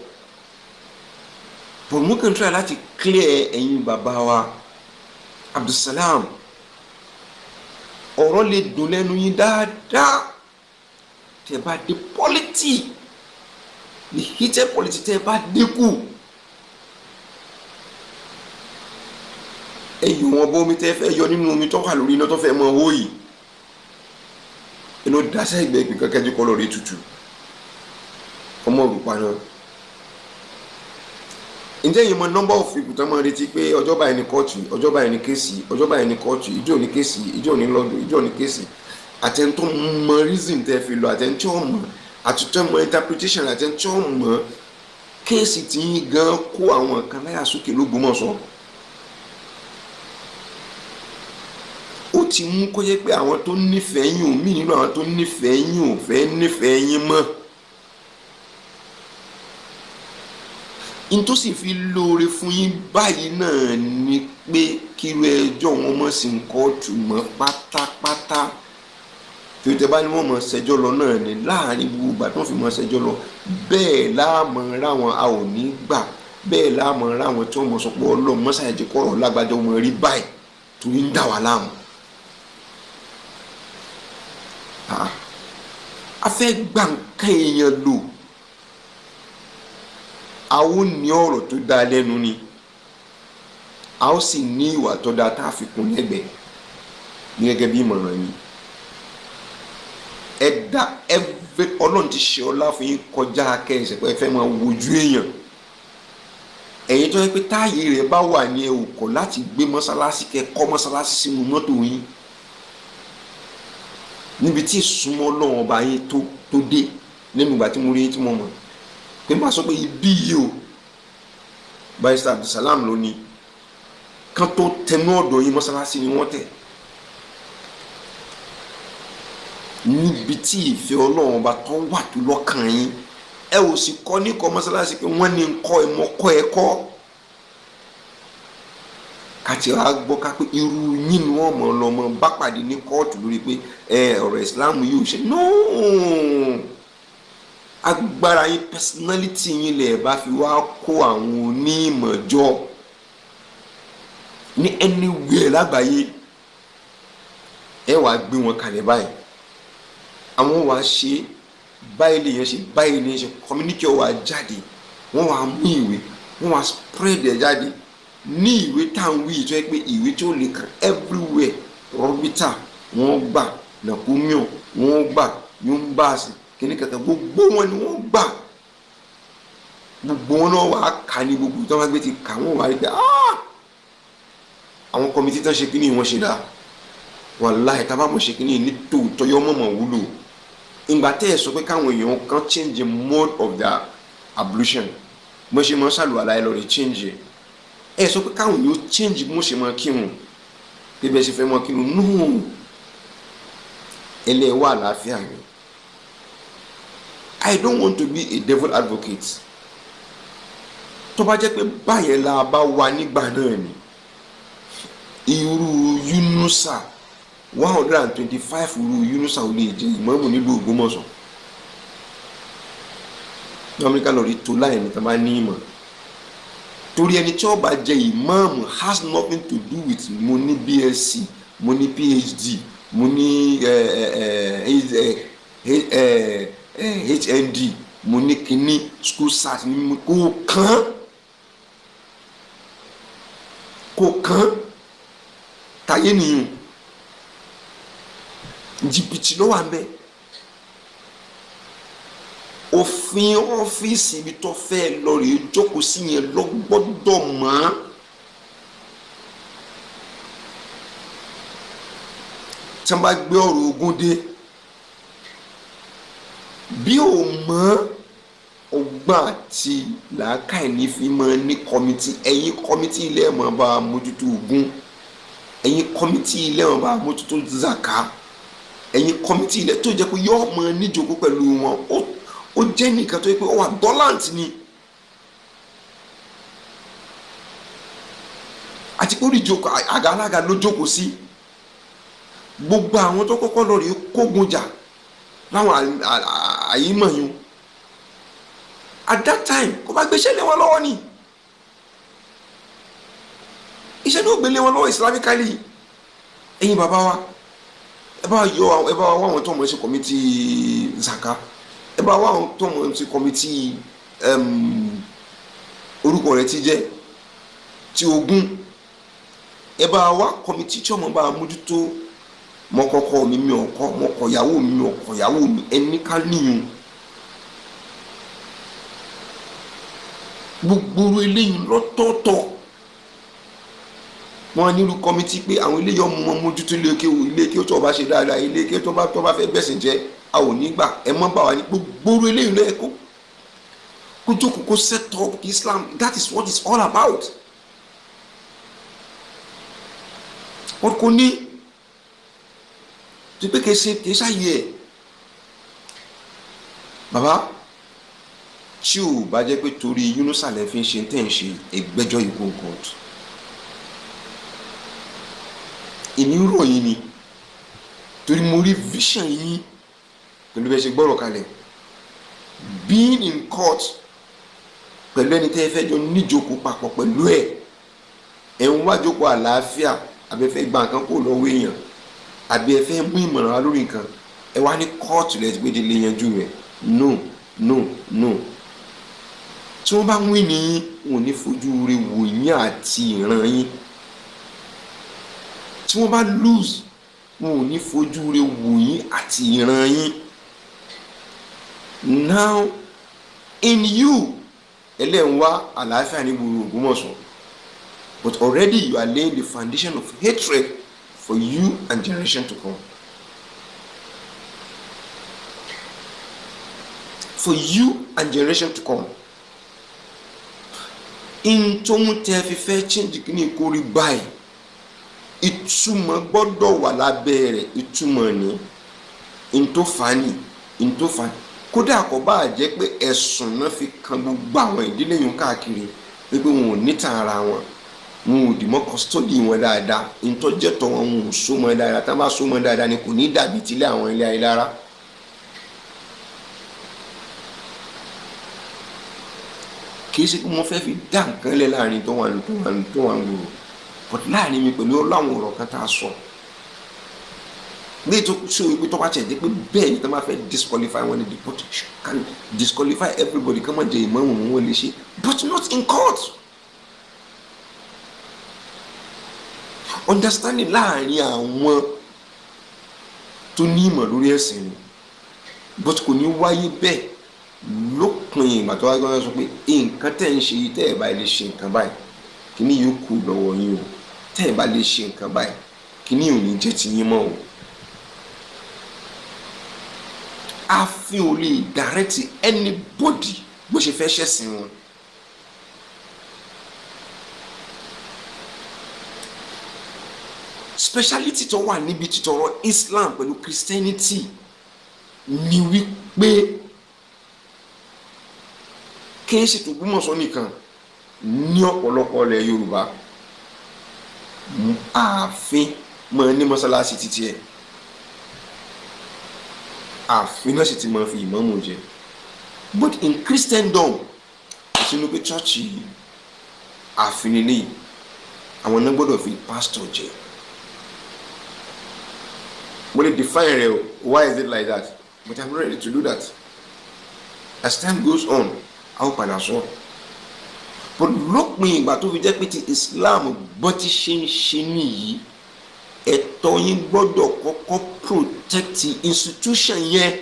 but mo kàn try láti clear ẹ̀yin bàbá wa Abdulsalam. Ọ̀rọ̀ lè dùn lẹ́nu yín dáadáa tẹ́ bá dé politics, the heated politics, tẹ́ bá dínkù, ẹ yọ wọn bó omi tẹ́ fẹ́ yọ nínú omi tó wà lórí iná tó fẹ́ mọ owó yìí, inú dasẹ́ ìgbẹ́ ìpín kankan jẹ́ kọ́ lórí tutù ọmọ òrùpa náà. Ǹjẹ́ yìí mọ number of people tó máa retí pé ọjọ́ báyìí ní kóòtù, ọjọ́ báyìí ní kéèsì, ọjọ́ báyìí ní kóòtù, ìjọ ní kéèsì, ìjọ ní lọ́dún, ìjọ ní kéèsì, àtẹ̀ntó mọ reason tẹ́ fi lọ, àtẹ̀ntó mọ àtúntò mọ interpretation, àtẹ̀ntó mọ kéèsì tí yín gan kó àwọn kan láyà sókè l'Ógbómọ̀ṣọ́. Ó ti mú kó yẹ pé àwọn tó nífẹ̀ẹ́ yín ò mí nínú àwọn tó nífẹ̀ẹ́ yín ò fẹ́ nífẹ̀ẹ́ yín mọ́. N tó sì fi lóore fún yín báyìí náà ni pé kíru ẹjọ́ wọn mọ̀ sí kóòtù mọ́ pátápátá. Torí tẹ bá ní wọ́n mọ̀ ṣẹjọ́ lọ náà ni láàrin gbogbo ìgbà tí wọ́n fi mọ̀ ṣẹjọ́ lọ, bẹ́ẹ̀ láàmọ̀ ráwọn a ò ní gbà, bẹ́ẹ̀ láàmọ̀ ráwọn tí wọ́n mọ̀ sọ pé Ọlọ́run mọ́sàájì kọ̀rọ̀ lágbájá wọn rí báyìí torí ń dà wá láàmú. A fẹ́ gbà nǹkan èèyàn lò, a ó ní ọ̀rọ̀ tó dáa lẹ́nu ni, a ó sì ní ìwà tó dáa tá a fi kún lẹ́gbẹ̀ẹ́ ní gẹ́gẹ́ bí ìmọ̀ràn mi. Ẹ dá ẹfẹ Ọlọ́run ti ṣe ọlá fún yín kọjá kẹsẹ̀ pé ẹ fẹ́ máa wojú èèyàn. Ẹ̀yin tó yẹ pé táàyè rẹ̀ bá wà ní ẹ ò kọ̀ láti gbé mọ́sálásí, kẹ́ kọ́ mọ́sálásí sínú mọ́tò yín níbi tí ìsúnmọ́ Ọlọ́run ọba yín tó dé. Nínú ìgbà tí mo rí yín tí mo mọ̀ pé má sọ pé ibi yìí o, Barrister Abdulsalam ló ní kán tó tẹnu ọ̀dọ̀ yín mọ́sálásí ni wọ́n tẹ̀. Níbi tí ìfẹ́ Ọlọ́run ọba tó wà tó lọ́kàn yín, ẹ ò sì kọ́ ní kọ́ mọ́sálásí pé wọ́n ní kọ́ ẹ mọ́ kọ́ ẹ kọ́. Kàtí wàá gbọ́ ká pé irú yín ni wọ́n mọ̀ lọ́mọ bá pàdé ní kóòtù lórí pé ẹ ọ̀rọ̀ Islam yìí ò ṣe. No, agbára yín, personality yín lè bá fi wá kó àwọn onímọ̀ jọ ní anywhere lágbàáyé, ẹ wàá gbé wọn kalẹ̀ báyìí, àwọn wàá ṣe báyìí lè yẹn ṣe báyìí lè yẹn ṣe, community wàá jáde, wọ́n wàá mú ìwé, wọ́n wàá spread ẹ̀ jáde ní ìwé tá à ń wí tó yẹ pé ìwé tó lè kàn everywhere. Rọ́bítà wọ́n gbà, nàkúmíọ̀ wọ́n gbà, yúmbàsì kíní kankan, gbogbo wọn ni wọ́n gbà, gbogbo wọn náà wàá kà ní gbogbo tí wọ́n bá gbé ti kà, wọ́n wàá rí pé àwọn kọ́mítì tán ṣe kíní wọ́n ṣe dáa, wàláhì tá a bá mọ̀ ṣe kíní ní tòótọ́ yọ mọ̀mọ̀ wúlò. Ìgbà tẹ́ ẹ̀ sọ pé káwọn èèyàn kan change the mode of their ablution, mo ṣe mọ ṣàlùwàlá ẹ lọ rí change ẹ, ẹ sọ pé káwọn èèyàn change mo ṣe mọ kírun bí bẹ́ẹ̀ ṣe fẹ́ mọ kírun. No, ẹlẹ́wà àlàáfíà ni. I don't want to be a devil advocate. Tó bá jẹ́ pé báyẹn la bá wà nígbà náà ni irú Yunusa 125 irú Yunusa ò lè jẹ ìmáàmù nílùú Ògbómọ̀ṣọ́. Ní Amẹ́ríkà lọ rí tó láì ní tá a bá ní ìmọ̀, torí ẹni tí ó bá jẹ ìmáàmù has nothing to do with mo ní BSc, mo ní PhD, mo ní HND, mo ní kíní school cert ní mo kò kàn, kò kàn táyé nìyẹn. Jìbìtì ló wà ń bẹ. Òfin ọ́fíìsì ibi tó fẹ́ lọ rèé jókòó sí yẹn lọ gbọ́dọ̀ mọ́. Tí wọ́n bá gbé ọ̀rọ̀ ogún dé, bí ò mọ́, ọgbọ́n àti làákàyè ní fi máa ní committee. Ẹ̀yin committee ilé ẹ̀ máa bá a mójútó ogún, ẹ̀yin committee ilé ẹ̀ máa bá a mójútó zaka, ẹ̀yin committee ilé tó jẹ́ pé yọ́ọ́ máa níjókòó pẹ̀lú wọn. Ó jẹ́ nìkan tó yẹ pé ó wà dọ́làǹtì ni, àti pé ó rí jókòó àga alága ló jókòó sí. Gbogbo àwọn tó kọ́kọ́ lọ rèé kógun jà láwọn àyímọ̀ yun at that time, kó bá gbéṣẹ́ lé wọn lọ́wọ́ ni, iṣẹ́ ní ó gbé lé wọn lọ́wọ́ islamically. Ẹ̀yin bàbá wa, ẹ bá yọ, ẹ bá wá àwọn tó mọ̀ sí committee zaka, ẹ bá wá àwọn tó mọ̀ sí committee, orúkọ rẹ̀ ti jẹ́ ti ogún, ẹ bá wá committee tí ọmọ bá mójútó. Mọ́kọ́kọ́ mi, mi ọkọ mọ́kọ ìyàwó mi, mi ọkọ ìyàwó mi, ẹni ká níyùn. Gbogbo eléyìí lọ́tọ̀ọ̀tọ̀, wọn nílùú committee pé àwọn eléyìí ọmọ wọn mójútó ilé kéwù, ilé kéwù tó bá ṣe dáadáa, ilé kéwù tó bá fẹ́ bẹ̀sìn jẹ́, a ò ní gbà, ẹ mọ́ bá wa ní. Gbogbo eléyìí lọ́yẹ̀ kó jókòó, kó set up Islam. That is what it's all about. Wọn kò ní tí pé kìí ṣe, kìí ṣàyè ẹ̀. Bàbá, tí ò bá jẹ́ pé torí Yunusa lẹ́ fi ń ṣe tẹ́ ń ṣe ẹgbẹ́jọ́ ikú court, èmi ń rọ̀ yín ni, torí mo rí vision yín pẹ̀lú bẹ́ẹ̀ ṣe gbọ́rọ̀ kalẹ̀. Being in court pẹ̀lú ẹni tẹ́ ẹ fẹ́ jọ níjókòó papọ̀ pẹ̀lú ẹ̀, ẹ̀ ń wá jókòó àlàáfíà, àbí ẹ fẹ́ gba nǹkan kó lọ́wọ́ èèyàn, àbí ẹ fẹ́ mú ìmọ̀ràn wá lórí nǹkan, ẹ wá ní kóòtù lẹ́tí pé délé yanjú rẹ̀. No, no, no. Tí wọ́n bá ń wí ní yín, wọn ò ní fojú rẹ̀ wò yín àti ìran yín. Tí wọ́n bá lose, wọn ò ní fojú rẹ̀ wò yín àti ìran yín. Now in you, ẹlẹ́ń wá àlàáfíà ní gbogbo Ògbómọ̀ṣọ́, but already you are laying the foundation of hatred for you and generation to come. For you and generation to come. In tó ń tẹ́ fi fẹ́ change kí kó rí báyìí, ìtumọ̀ gbọ́dọ̀ wà lábẹ́ rẹ̀. Ìtumọ̀ ní ntòfani ntòfani, kódà kò bá jẹ́ pé ẹ̀sùn náà fi kan gbogbo àwọn ìdílé yìí káàkiri pé wọn ò ní tàn ara wọn, wọn ò dì mọ́ custody wọn dáadáa, ntọ́jẹ́tọ̀ wọn, wọn ò so mọ́ dáadáa. Tá a bá so mọ́ dáadáa ni kò ní dàbí tilé àwọn ilé ayé lára. Kì í ṣe pé mo fẹ́ fi dá nǹkan lẹ̀ láàrin tó wà ń gbòòrò, but láàrin mi pẹ̀lú ọlọ́run, ọ̀rọ̀ kan tá a sọ ní ètò ṣé o pé tó bá tiẹ̀ jẹ́ pé bẹ́ẹ̀ ni tó máa fẹ́ disqualify wọn ni, the can disqualify everybody, kí wọ́n jẹ ìmáàmù, wọn lè ṣe, but not in court. Understanding láàrin àwọn tó ní ìmọ̀ lórí ẹ̀sìn ni, but kò ní wáyé bẹ́ẹ̀ lópin ìgbà tó wá gbọ́dọ̀ sọ pé nǹkan tẹ̀ ń ṣe yìí, tẹ́ ẹ̀ bá lè ṣe nǹkan báyìí, kíní yóò kú lọ́wọ́ yín o. Tẹ́ ẹ̀ bá lè ṣe nǹkan báyìí, kíní ò ní jẹ́ ti yín mọ́ o. Ààfin ò lè direct anybody bó ṣe fẹ́ ṣẹ̀sìn wọn. Speciality tó wà níbi títọrọ Islam pẹ̀lú Christianity ni wípé kí n ṣètò Ògbómọ̀ṣọ́ nìkan, ní ọ̀pọ̀lọpọ̀ ilẹ̀ Yorùbá, ààfin máa ní mọ́sálásí títí ẹ̀, ààfin náà sì ti máa fi ìmáàmù jẹ. But in Christendom, kò sínú pé chọ́ọ̀chì ààfin lélẹ́yìí, àwọn náà gbọ́dọ̀ fi pásítọ̀ jẹ. Mo lè define rẹ o, why is it like that? But I'm ready to do that. As time goes on, a ó padà sọ. But lópin ìgbà tó fi jẹ́ pé ti Islam gbọ́n ti ṣe ń ṣe nìyí, ẹ̀tọ́ yín gbọ́dọ̀ kọ́kọ́ protect institution yẹn.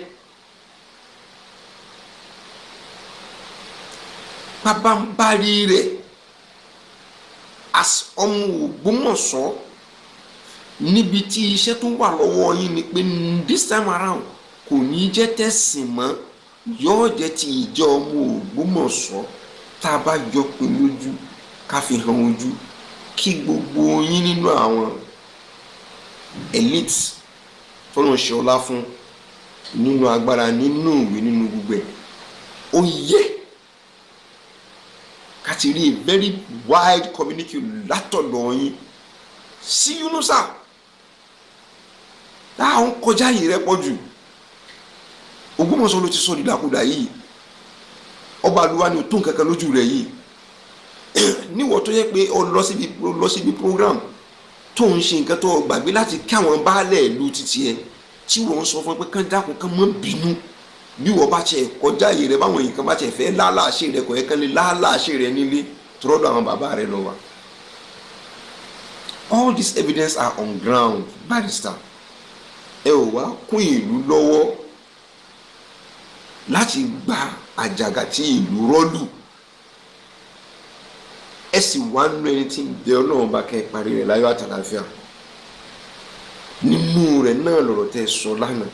Pabambari rẹ̀, as ọmọ Ògbómọ̀ṣọ́, níbi tí iṣẹ́ tó wà lọ́wọ́ yín ni pé this time around, kò ní jẹ́ tẹ̀sìn mọ́, yóò jẹ́ ti ìjọ ọmọ Ògbómọ̀ṣọ́. Tá a bá yọ pé lójú, ká fi hàn ojú kí gbogbo yín nínú àwọn elites tọ́nà ṣe ọlá fún nínú agbára, nínú ìwé, nínú gbogbo ẹ̀, ó yẹ ká ti rí a very wide community látọ̀dọ̀ yín sí Yunusa. Táwọn kọjá yìí rẹ pọ̀ jù. Ògbómọ̀ṣọ́ ló ti sọ dídàkudà yìí. Ọba àlùwà ni ò tó nǹkan kan lójú rẹ̀ yìí. Níwọ̀ tó yẹ pé ó lọ síbi program tó ń ṣe nǹkan tó gbàgbé láti kí àwọn baálẹ̀ ìlú títí ẹ, tí wọ́n ń sọ fún ẹ pé kán dákun, kán mọ́ bínú bí wọ́n bá tiẹ̀ kọjá yìí rẹ, báwọn èèyàn kan bá tiẹ̀ fẹ́ láláàṣẹ rẹ, kò yẹ kán lè láláàṣẹ rẹ nílé tọ́lọ́dọ̀ àwọn bàbá rẹ lọ wa. All these evidence are on ground, barrister. Ẹ ò wá kún ìlú lọ́wọ́ láti gba àjàgà tí ìlú rọ́lù. Ẹ sì wá nínú ẹni tí ń bẹ Ọlọ́run bá kẹ́ ẹ parí rẹ̀ láyọ̀ àtàlàáfíà. Nínú rẹ̀ náà lọ̀rọ̀ tẹ́ ẹ sọ lánàá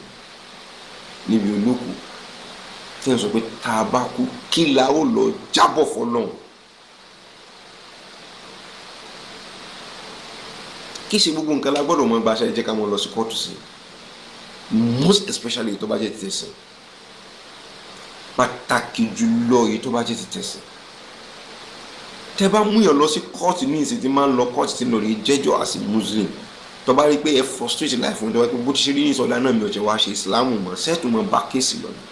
níbi olóko tí ẹ sọ pé tá a bá kú, kí la ó lọ jábọ̀ fọlọ́run? Kí ṣe gbogbo nǹkan la gbọ́dọ̀ mọ gbaṣẹ́ jẹ́ ká mọ lọ sí kóòtù sí, most especially tó bá jẹ́ ti tẹ̀sìn, pàtàkì jùlọ èyí tó bá jẹ́ ti tẹ̀sìn. Tẹ́ bá mú yàn lọ sí kóòtù ní ìsìn tí máa ń lọ kóòtù, tí ń lọ rí jẹ́jọ́ as a Muslim, tó bá rí pé ẹ frustrate life fún, tó bá rí pé bó ti ṣe rí ní ìsọdá náà, mi ò jẹ́ wá ṣe Ìsìlámù mọ́, sẹ́ẹ̀tù mọ́ bá case lọ ni.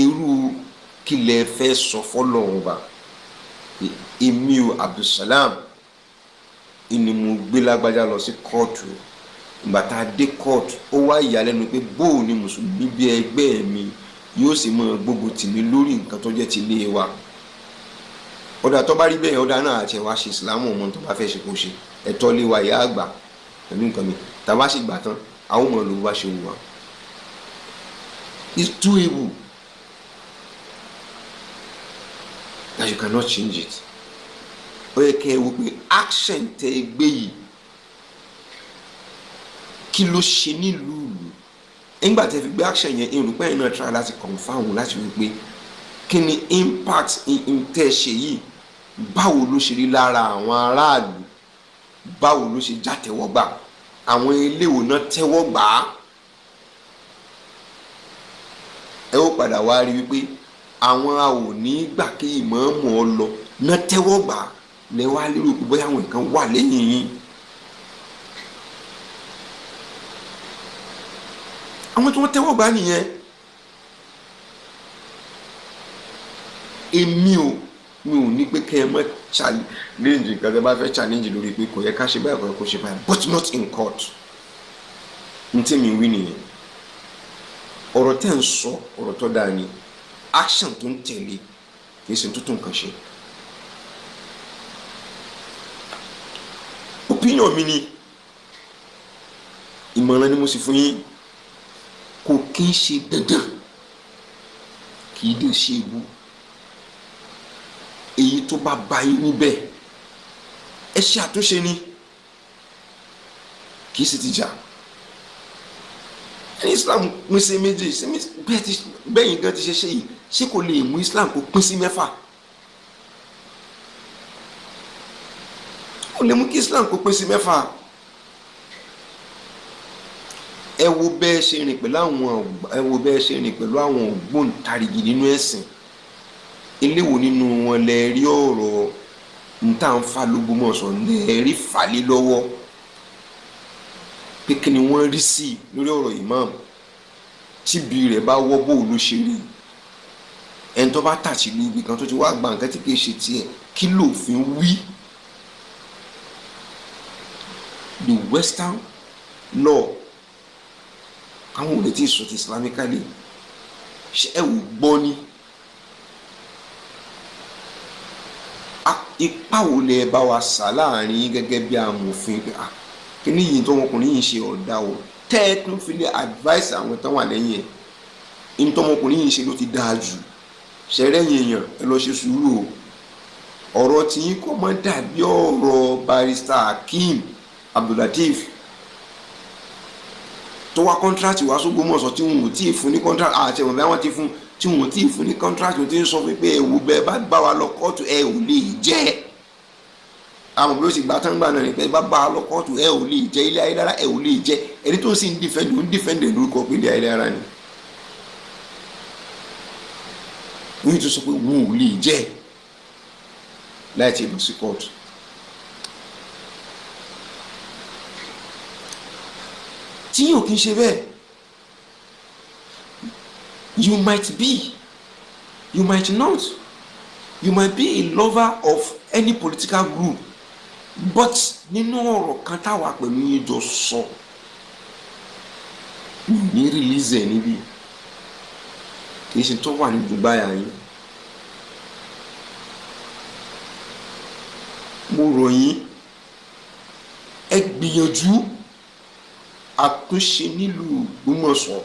Irú kí lẹ fẹ́ sọ fọlọ́run ba? Èmi ò, Abdulsalam, ìní mo gbé lágbájá lọ sí kóòtù. Ìgbà tá a dé kóòtù, ó wá ìyàlẹ́nu pé bóò ni mùsùlùmí bí ẹgbẹ́ mi yóò sì mọ gbógun tì mí lórí nǹkan tó jẹ́ ti ilé wa. Ọ̀dà, tó bá rí bẹ́ẹ̀, ọ̀dà náà àti ẹ̀wá ṣe Ìsìlámù ọmọ tó bá fẹ́ ṣe kó ṣe ẹ̀tọ́ lé wa, ìyá àgbà pẹ̀lú nǹkan mi. Tá a bá sì gbà tán, àwọn ọmọ ló bá ṣe wù wá. It's doable that you cannot change it. Ó yẹ kẹ́ ẹ wo pé action tẹ ẹ gbé yìí, kí ló ṣe nílùú ìlú nígbà tẹ fi gbé action yẹn? Irun pẹ́yìn náà try láti confirm, láti wí pé kí ni impact tẹ́ ẹ ṣe yìí, báwo ló ṣe rí lára àwọn aráàlú, báwo ló ṣe jàtẹ́wọ́gbà, àwọn eléwo náà tẹ́wọ́ gbà á? Ẹ ó padà wá rí wípé àwọn a ò ní gbà kí ìmáàmù ọ lọ náà tẹ́wọ́ gbà á. Lẹ wá lérò pé bóyá àwọn nǹkan wà lẹ́yìn yín. Àwọn tí wọ́n tẹ́wọ́ gbà nìyẹn. Èmi ò mi ò ní pé kẹ́ ẹ mọ́ challenge nǹkan tẹ́ bá fẹ́ challenge lórí pé kò yẹ ká ṣe báyìí, kò yẹ kó ṣe báyìí, but not in court. N tí mi wí nìyẹn. Ọ̀rọ̀ tẹ́ ń sọ, ọ̀rọ̀ tó dáa ni. Action tó ń tẹ̀lé kì í ṣe tuntun nǹkan ṣe. Opinion mi ni, ìmọ̀ràn ni mo sì fún yín. Kò kí ń ṣe dandan, kì í dé ṣe ewu. Èyí tó bá bá yín níbẹ̀, ẹ ṣe àtúnṣe ni, kì í sì ti jà. Ẹni Islam pín sí méjì bẹ́ẹ̀ yín gan ti ṣe ṣe yìí, ṣé kò lè mú Islam kó pín sí mẹ́fà? Ó lè mú kí Islam kó pín sí mẹ́fà. Ẹ wo bẹ́ẹ̀ ṣe rìn pẹ̀lú àwọn, ẹ wo bẹ́ẹ̀ ṣe rìn pẹ̀lú àwọn ògbóǹtarìgì nínú ẹ̀sìn. Eléwo nínú wọn lẹ rí ọ̀rọ̀ níta ń fa l'Ógbómọ̀ṣọ́ lẹ rí falẹ̀ lọ́wọ́ pé kí ni wọ́n rí sí lórí ọ̀rọ̀ imam tíbi rẹ̀ bá wọ́? Bó ló ṣe rí ẹni tó bá tàṣí lu ibì kan tó ti wá gba nǹkan tí kìí ṣe tiẹ̀, kí lòfin wí? The Western law Káwọn ò lè tí ì sọ ti islamically. Ṣé ẹ wò gbọ́ ni? Ipa wo lẹ bá wa sà láàrin yín gẹ́gẹ́ bí amòfin pé ah, kíní yìí tó ọmọkùnrin yìí ṣe ọ̀dà o, tẹ́ ẹ tún fi lè advice àwọn tó wà lẹ́yìn ẹ̀ ní tọmọkùnrin yìí ṣe ló ti dáa jù? Ṣẹ̀rẹ̀yìn èèyàn, ẹ lọ ṣe sùúrù o. Ọ̀rọ̀ tí yín kọ́ mọ́ dàbí ọ̀rọ̀ Barrister Hakeem Abdulateef tó wá contract wá sÓgbómọ̀ṣọ́, tí wọn ò tí ì fún ní contract, àti ẹ̀wọ̀n bí wọ́n ti fún, tí wọn ò tí ì fún ní contract, tí ń sọ fún pé ẹ̀wù bẹ́ẹ̀ bá bá wa lọ kóòtù, ẹ ò lè jẹ́. Àwọn bí ó sì gbà tán gbà náà ni pé bá bá wa lọ kóòtù, ẹ ò lè jẹ́ ilé ayélujára, ẹ ò lè jẹ́. Ẹni tó sì ń defend, ń defend lórúkọ pé ilé ayélujára ni. Wọ́n tún sọ pé wọn ò lè jẹ́ láì tí ì lọ sí kóòtù. Tí yóò kí n ṣe bẹ́ẹ̀, you might be, you might not, you might be a lover of any political group, but nínú ọ̀rọ̀ kan táwa pẹ̀lú yín jọ sọ ní release ẹ̀ níbí, kì í ṣe tó wà ní Dubai yín. Mo rọ̀ yín, ẹ gbìyànjú àtúnṣe nílùú Ògbómọ̀ṣọ́.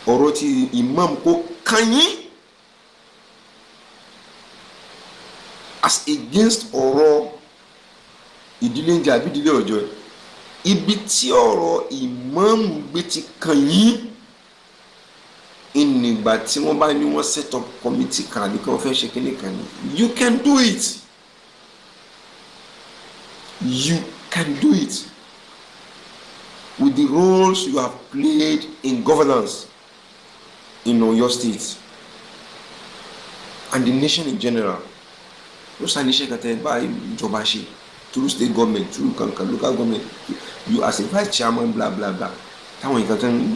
Ọ̀rọ̀ tí imam kò kàn yín as against ọ̀rọ̀ ìdílé ń jẹ àbí ìdílé ọ̀jọ́. Ibi tí ọ̀rọ̀ imam gbé ti kàn yín ìnìgbà tí wọ́n bá ní wọ́n set up committee kan àbí kí wọ́n fẹ́ ṣe kíní kan ní, you can do it, you can do it with the roles you have played in governance in Oyo State and the nation in general. Ó ṣàníṣe kan tẹ bá ìjọba ṣe through state government, through kankan local government, you as a vice chairman, bla bla bla, táwọn nǹkan tó ń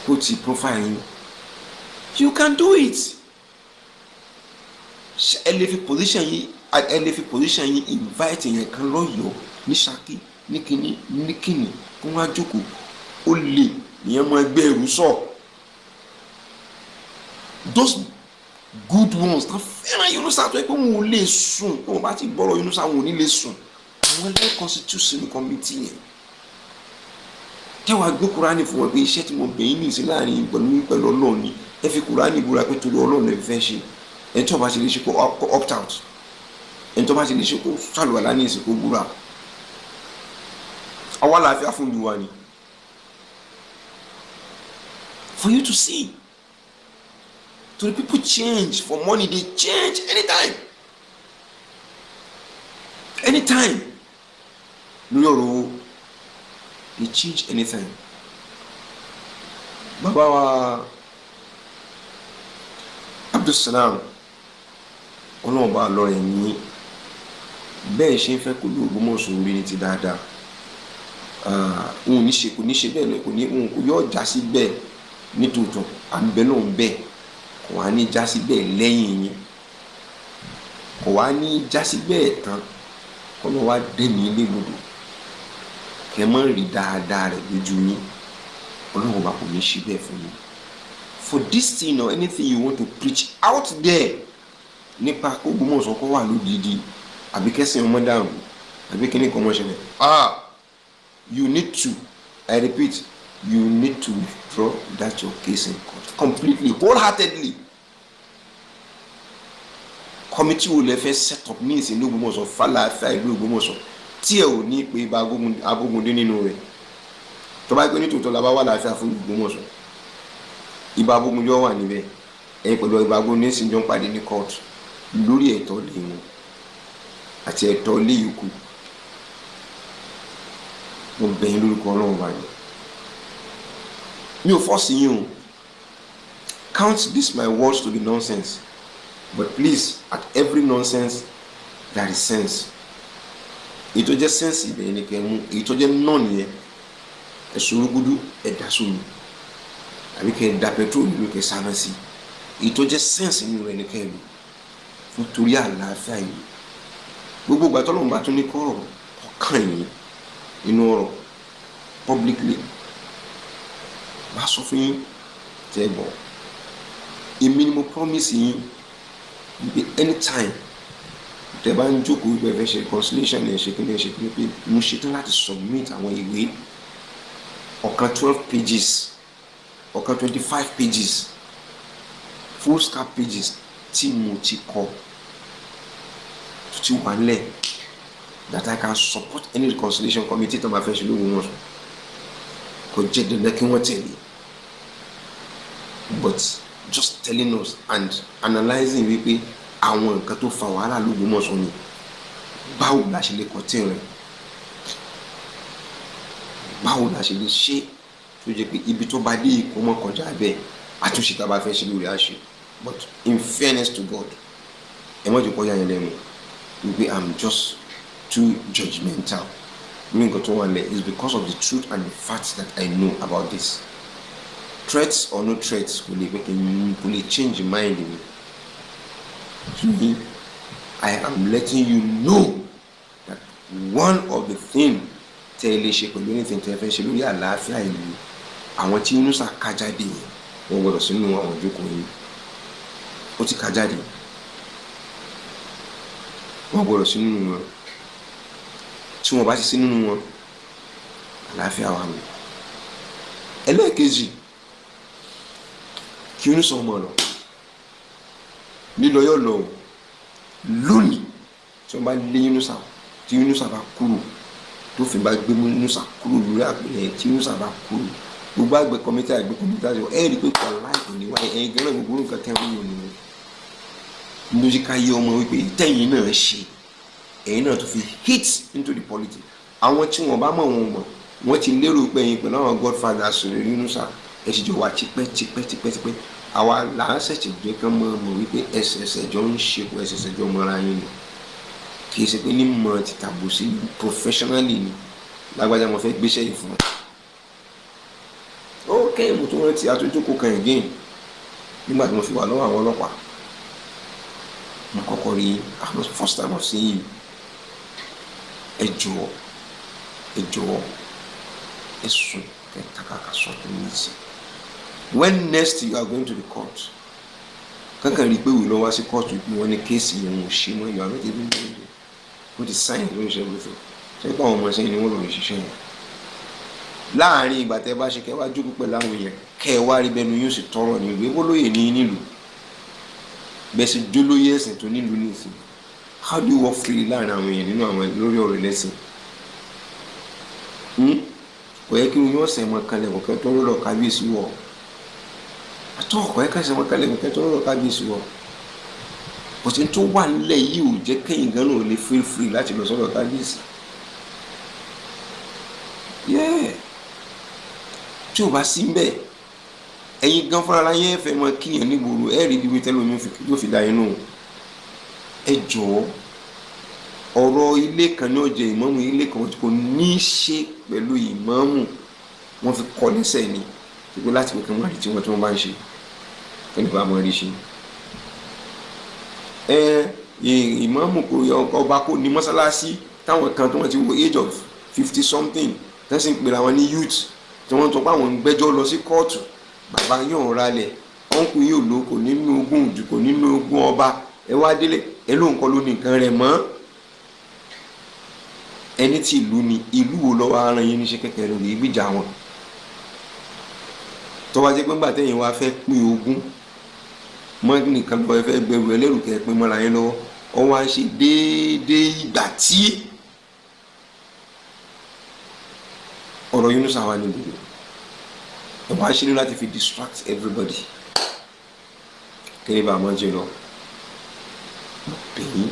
kó ti profile yín, you can do it. Ẹ lè fi position yín, ẹ lè fi position yín invite yẹn kan lọ́yọ̀ọ́, ní Ṣakí, ní kínní ní kínní, kó wọ́n á jókòó. Ó lè ìyẹn mọ ẹgbẹ́ ẹrú sọ those good ones tán fẹ́ràn Yunusa, tó yẹ pé wọn ò lè sùn pé wọn bá ti gbọ́rọ̀ Yunusa, wọn ò ní lè sùn. Àwọn ẹlẹ́ constitution committee yẹn tẹ́wàá gbé Kúránì fún wọn pé iṣẹ́ tí mo bẹ̀ yín nìsín láàrin pẹ̀lú pẹ̀lú Ọlọ́run ni. Ẹ fi Kúránì búra pé torí Ọlọ́run ẹ fẹ́ ṣe. Ẹni tó bá ti lè ṣe, kó opt out. Ẹni tó bá ti lè ṣe, kó ṣàlùwàlá ní ìsìn, kó búra. Àwa làáfíà fún ìlú wa ni for you to see. To the people change for money, they change anytime, anytime. Lórí ọ̀rọ̀ owó, they change anytime. Bàbá wa Abdulsalam, Ọlọ́run bá lọ rẹ̀ ní bẹ́ẹ̀ ṣe ń fẹ́ kó ló Ògbómọ̀ṣọ́ orí ní ti dáadáa. Òun ní ṣe, kò ní ṣe bẹ́ẹ̀ lọ, kò ní òun kò yọ já sí bẹ́ẹ̀ nítòótọ́. À ń bẹ lóun bẹ́ẹ̀, kò wá ní já sí bẹ́ẹ̀ lẹ́yìn yín, kò wá ní já sí bẹ́ẹ̀ tán, kọ́ ló wá dẹ́mi légbodò kẹ́ mọ́ rí dáadáa rẹ̀ lójú yín. Ọlọ́run bá kò ní ṣe bẹ́ẹ̀ fún yín. For this thing or anything you want to preach out there nípa kó Ògbómọ̀ṣọ́ kó wà lódìdí, àbí kẹ́sìn ọmọ dàrú, àbí kíní kan mọ́ ṣẹlẹ̀, you need to, I repeat, you need to withdraw that your case in court completely, wholeheartedly. Committee wo lẹ fẹ́ set up ní ìsìn l'Ógbómọ̀ṣọ́ fàlàáfíà ìlú Ògbómọ̀ṣọ́ tí ẹ ò ní pé ibà Abógundé nínú rẹ̀? Tó bá gbé ní tòótọ́ la bá wà láàfíà fún Ògbómọ̀ṣọ́, ibà Abógundé wà níbẹ̀. Ẹ̀yin pẹ̀lú ibà Abógundé sì jọ ń pàdé ní court lórí ẹ̀tọ́ ilé wọn àti ẹ̀tọ́ ilé yòókù. Mo bẹ̀ yín lórúkọ Ọlọ́run bá ní, mi ò force yín o. Count this my words to be nonsense, but please, at every nonsense there is sense. Èyí tó jẹ́ sense ibẹ̀ yẹn ni kẹ́ mú, èyí tó jẹ́ none yẹn, ẹ̀sùn orúgúdú ẹ̀ dà sómi àbí kẹ́ ẹ̀ da petrol nínú kẹ́ ẹ̀ sáná sí. Èyí tó jẹ́ sense nínú rẹ̀ ni kẹ́ ẹ̀ lò fún torí àlàáfíà yìí. Gbogbo ìgbà tọ́lọ́run bá tún ní kọ́rọ̀ ọkàn yìí nínú ọ̀rọ̀, Publicly bá sọ fún yín tẹ́ gbọ́. Èmi ni mo promise yín wípé anytime tẹ́ bá ń jókòó wípé ẹ fẹ́ ṣe reconciliation, ẹ ṣe kíni, ẹ ṣe kíni, pé mo ṣetán láti submit àwọn ìwé ọ̀kan 12 pages, ọ̀kan 25 pages, foolscap pages tí mo ti kọ tó ti wà nílẹ̀ that I can support any reconciliation committee tó máa fẹ́ ṣe lóhùn wọn. Kò jẹ́ dandan kí wọ́n tẹ̀lé, but just telling us and analysing wípé àwọn nǹkan tó fa wàhálà l'Ógbómọ̀ṣọ́ ni, báwo la ṣe lè contain rẹ̀, báwo la ṣe lè ṣe tó jẹ́ pé ibi tó bá dé kó mọ́ kọjá bẹ́ẹ̀, àtúnṣe tá a bá fẹ́ ṣe lórí àṣẹ. But in fairness to God, ẹ má jẹ́ kó yà yín lẹ́nu wípé I'm just too judgmental lórí nǹkan tó wà nílẹ̀. Is because of the truth and the facts that I know about this. Threats or no threats, kò lè pé kí n kò lè change mind mi. So I am letting you know that one of the thing tẹ́ ẹ lè ṣe pẹ̀lú anything tẹ́ ẹ fẹ́ ṣe lórí àlàáfíà ìlú, àwọn tí Yunusa ká jáde yẹn, wọ́n gbọ́dọ̀ sínú àwọn ìjókòó yìí. Ó ti ká jáde, wọ́n gbọ́dọ̀ sí nínú wọn. Tí wọ́n bá ti sí nínú wọn, àlàáfíà wà mí. Ẹlẹ́ẹ̀kejì, kí Yunusa ọmọ lọ, lílọ yóò lọ o. Lónìí, tí wọ́n bá lé Yunusa, tí Yunusa bá kúrò, tó fi bá gbé Yunusa kúrò lórí àpẹẹrẹ, tí Yunusa bá kúrò, gbogbo àgbẹ̀ committee, àgbẹ̀ committee àti ẹ̀ rí i pé kò láìpẹ́ ní wáyé. Ẹ̀yin gẹ́gẹ́ gbogbo nǹkan tẹ́ ń wò ni lójú ká yé ọmọ wípé tẹ̀yìn náà ṣe, ẹ̀yin náà tó fi hit into the politics. Àwọn tí wọ́n bá mọ̀, wọn mọ̀, wọ́n ti lérò pé ẹ̀yin pẹ̀lú àwọn godfathers rẹ̀ Yunusa, ẹ̀ sì jọ wà tipẹ́ tipẹ́ tipẹ́ tipẹ́. Àwa là ń ṣẹ̀ṣẹ̀ jẹ́ kán mọ̀ mọ̀ wípé ẹsẹ̀ẹsẹ̀ jọ ń ṣe kó ẹsẹ̀ẹsẹ̀ jọ mọ́ra yín ni. Kì í ṣe pé ní mọ̀ ti tàbùsí professionally ni. Lágbájá, mo fẹ́ gbéṣẹ́ yìí fún ọ. Ok, mo tún rántí àtúntò kan again nígbà tí mo fi wà lọ́wọ́ àwọn ọlọ́pàá. Mo kọ́kọ́ rí, ah, first time of seeing you. Ẹ jọ̀ọ́, ẹ jọ̀ọ́, ẹ sùn kẹ takaka sọ tó ní sí. When next you are going to the court, kankan rí i pé wìlọ wá sí court wípé wọ́n ní case yẹn ò ṣe mọ́. You are not even going there. Wọ́n ti sign lórí iṣẹ́ everything. Ṣé pé àwọn ọmọ ẹsẹ̀ ni wọ́n lọ rí ṣiṣẹ́ yẹn láàrin ìgbà tẹ́ bá ṣe, kẹ́ wá jókòó pẹ̀lú àwọn èèyàn, kẹ́ ẹ wá rí bẹnu yóò sì tọrọ ní ìlú ebólóyè ní nílùú bẹ́ẹ̀ sì jólóyè ẹ̀sìn tó nílùú nìsín. How do you work freely láàrin àwọn èèyàn nínú àwọn lórí ọ̀rọ̀ ẹlẹ́sìn? Kò yẹ kí wọ́n sẹ̀ mọ́ kalẹ̀ kò kẹ́ tó lọ́dọ̀ kábíyèsí wọ̀ àtọ́. Kò yẹ ká sẹ̀ mọ́ kalẹ̀ kò kẹ́ tó lọ́dọ̀ kábíyèsí wọ̀. Bọ̀tí tó wà nílẹ̀ yìí ò jẹ́ kẹ́yìn gan náà lè feel free láti lọ sọ́dọ̀ kábíyèsí. Yeah, tí o bá sí ń bẹ̀, ẹ̀yin gan fúnra yẹn fẹ́ mọ kíyàn nígboro, ẹ̀ rí ibi tẹ́lẹ̀ omi yóò fi da inú. Ẹ jọ̀ọ́, ọ̀rọ̀ ilé kan ní ọ̀jẹ̀ ìmáàmù, ilé kan kò ní í ṣe pẹ̀lú ìmáàmù. Wọ́n fi kọ́ lẹ́sẹ̀ ni pípé láti pé kí wọ́n rí tí wọ́n bá ń ṣe kí nípa mọ́ rí ṣe. Ẹ ìmáàmù kò ọba kò ní mọ́sálásí táwọn kan tí wọ́n ti wo age of 50 something tẹ́sí ń pèrè àwọn ní youth tí wọ́n tọ́ pé àwọn ń gbẹ́jọ́ lọ sí kóòtù. Bàbá yóò ralẹ̀, ọ̀nkù yóò lò kò nínú ogún jù, kò nínú ogún ọba. Ẹ wá délé, ẹ ló ń kọ́ ló ní nǹkan rẹ̀ mọ́. Ẹni tí ìlú ni ìlú wo lọ́wọ́ ara yín níṣẹ́ kẹ́kẹ́ rẹ̀ gbìjà wọn, tó bá jẹ́ pé ńgbà tẹ́yìn wá fẹ́ pín ogún mọ́ nìkan lọ́wọ́, ẹ fẹ́ gbẹrù ẹlẹ́rù kẹ́ pín mọ́ra yín lọ́wọ́, ọ wá ṣe déédéé ìgbà tí ọ̀rọ̀ Yunusa wà ní gbogbo ẹ wá ṣe ní láti fi distract everybody kí bá a máa jẹ lọ. Mo bẹ̀ yín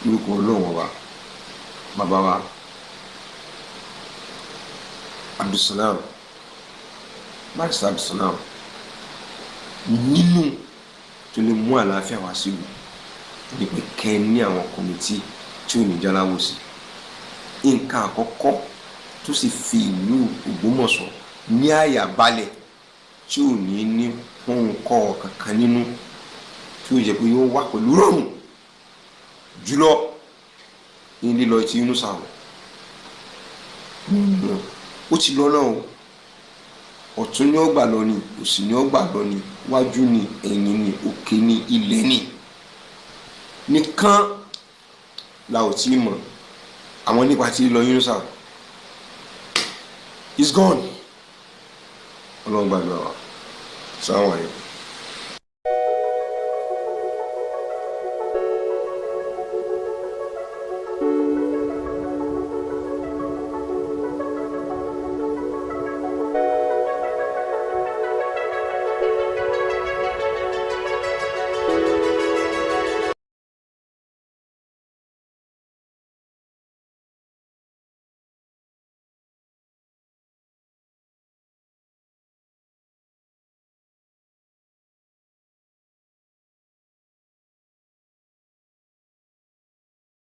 lórúkọ Ọlọ́run ọba. Bàbá wa Abdulsalam, Barrister Abdulsalam, nínú tó lè mú àlàáfíà wá sílùú ní pé kẹ́ ẹ ní àwọn committee tí ò ní jáláwó sí. Nǹkan àkọ́kọ́ tó sì fi ìlú Ògbómọ̀ṣọ́ ní àyà balẹ̀, tí ò ní ní pọ́nkọ́ kankan nínú, tí ó jẹ́ pé yóò wá pẹ̀lú rọrùn jùlọ ní lílọ tí Yunusa wọ̀. Ó ti lọ náà o. Ọ̀tún ni ó gbà lọ ni, òsì ni ó gbà lọ ni, wájú ni, ẹ̀yìn ni, òkè ni, ilẹ̀ ni nìkan la ò tí ì mọ̀. Àwọn nípa tí lọ, Yunusa is gone. Ọlọ́run gbàdúrà wa. Assalamu alaikum.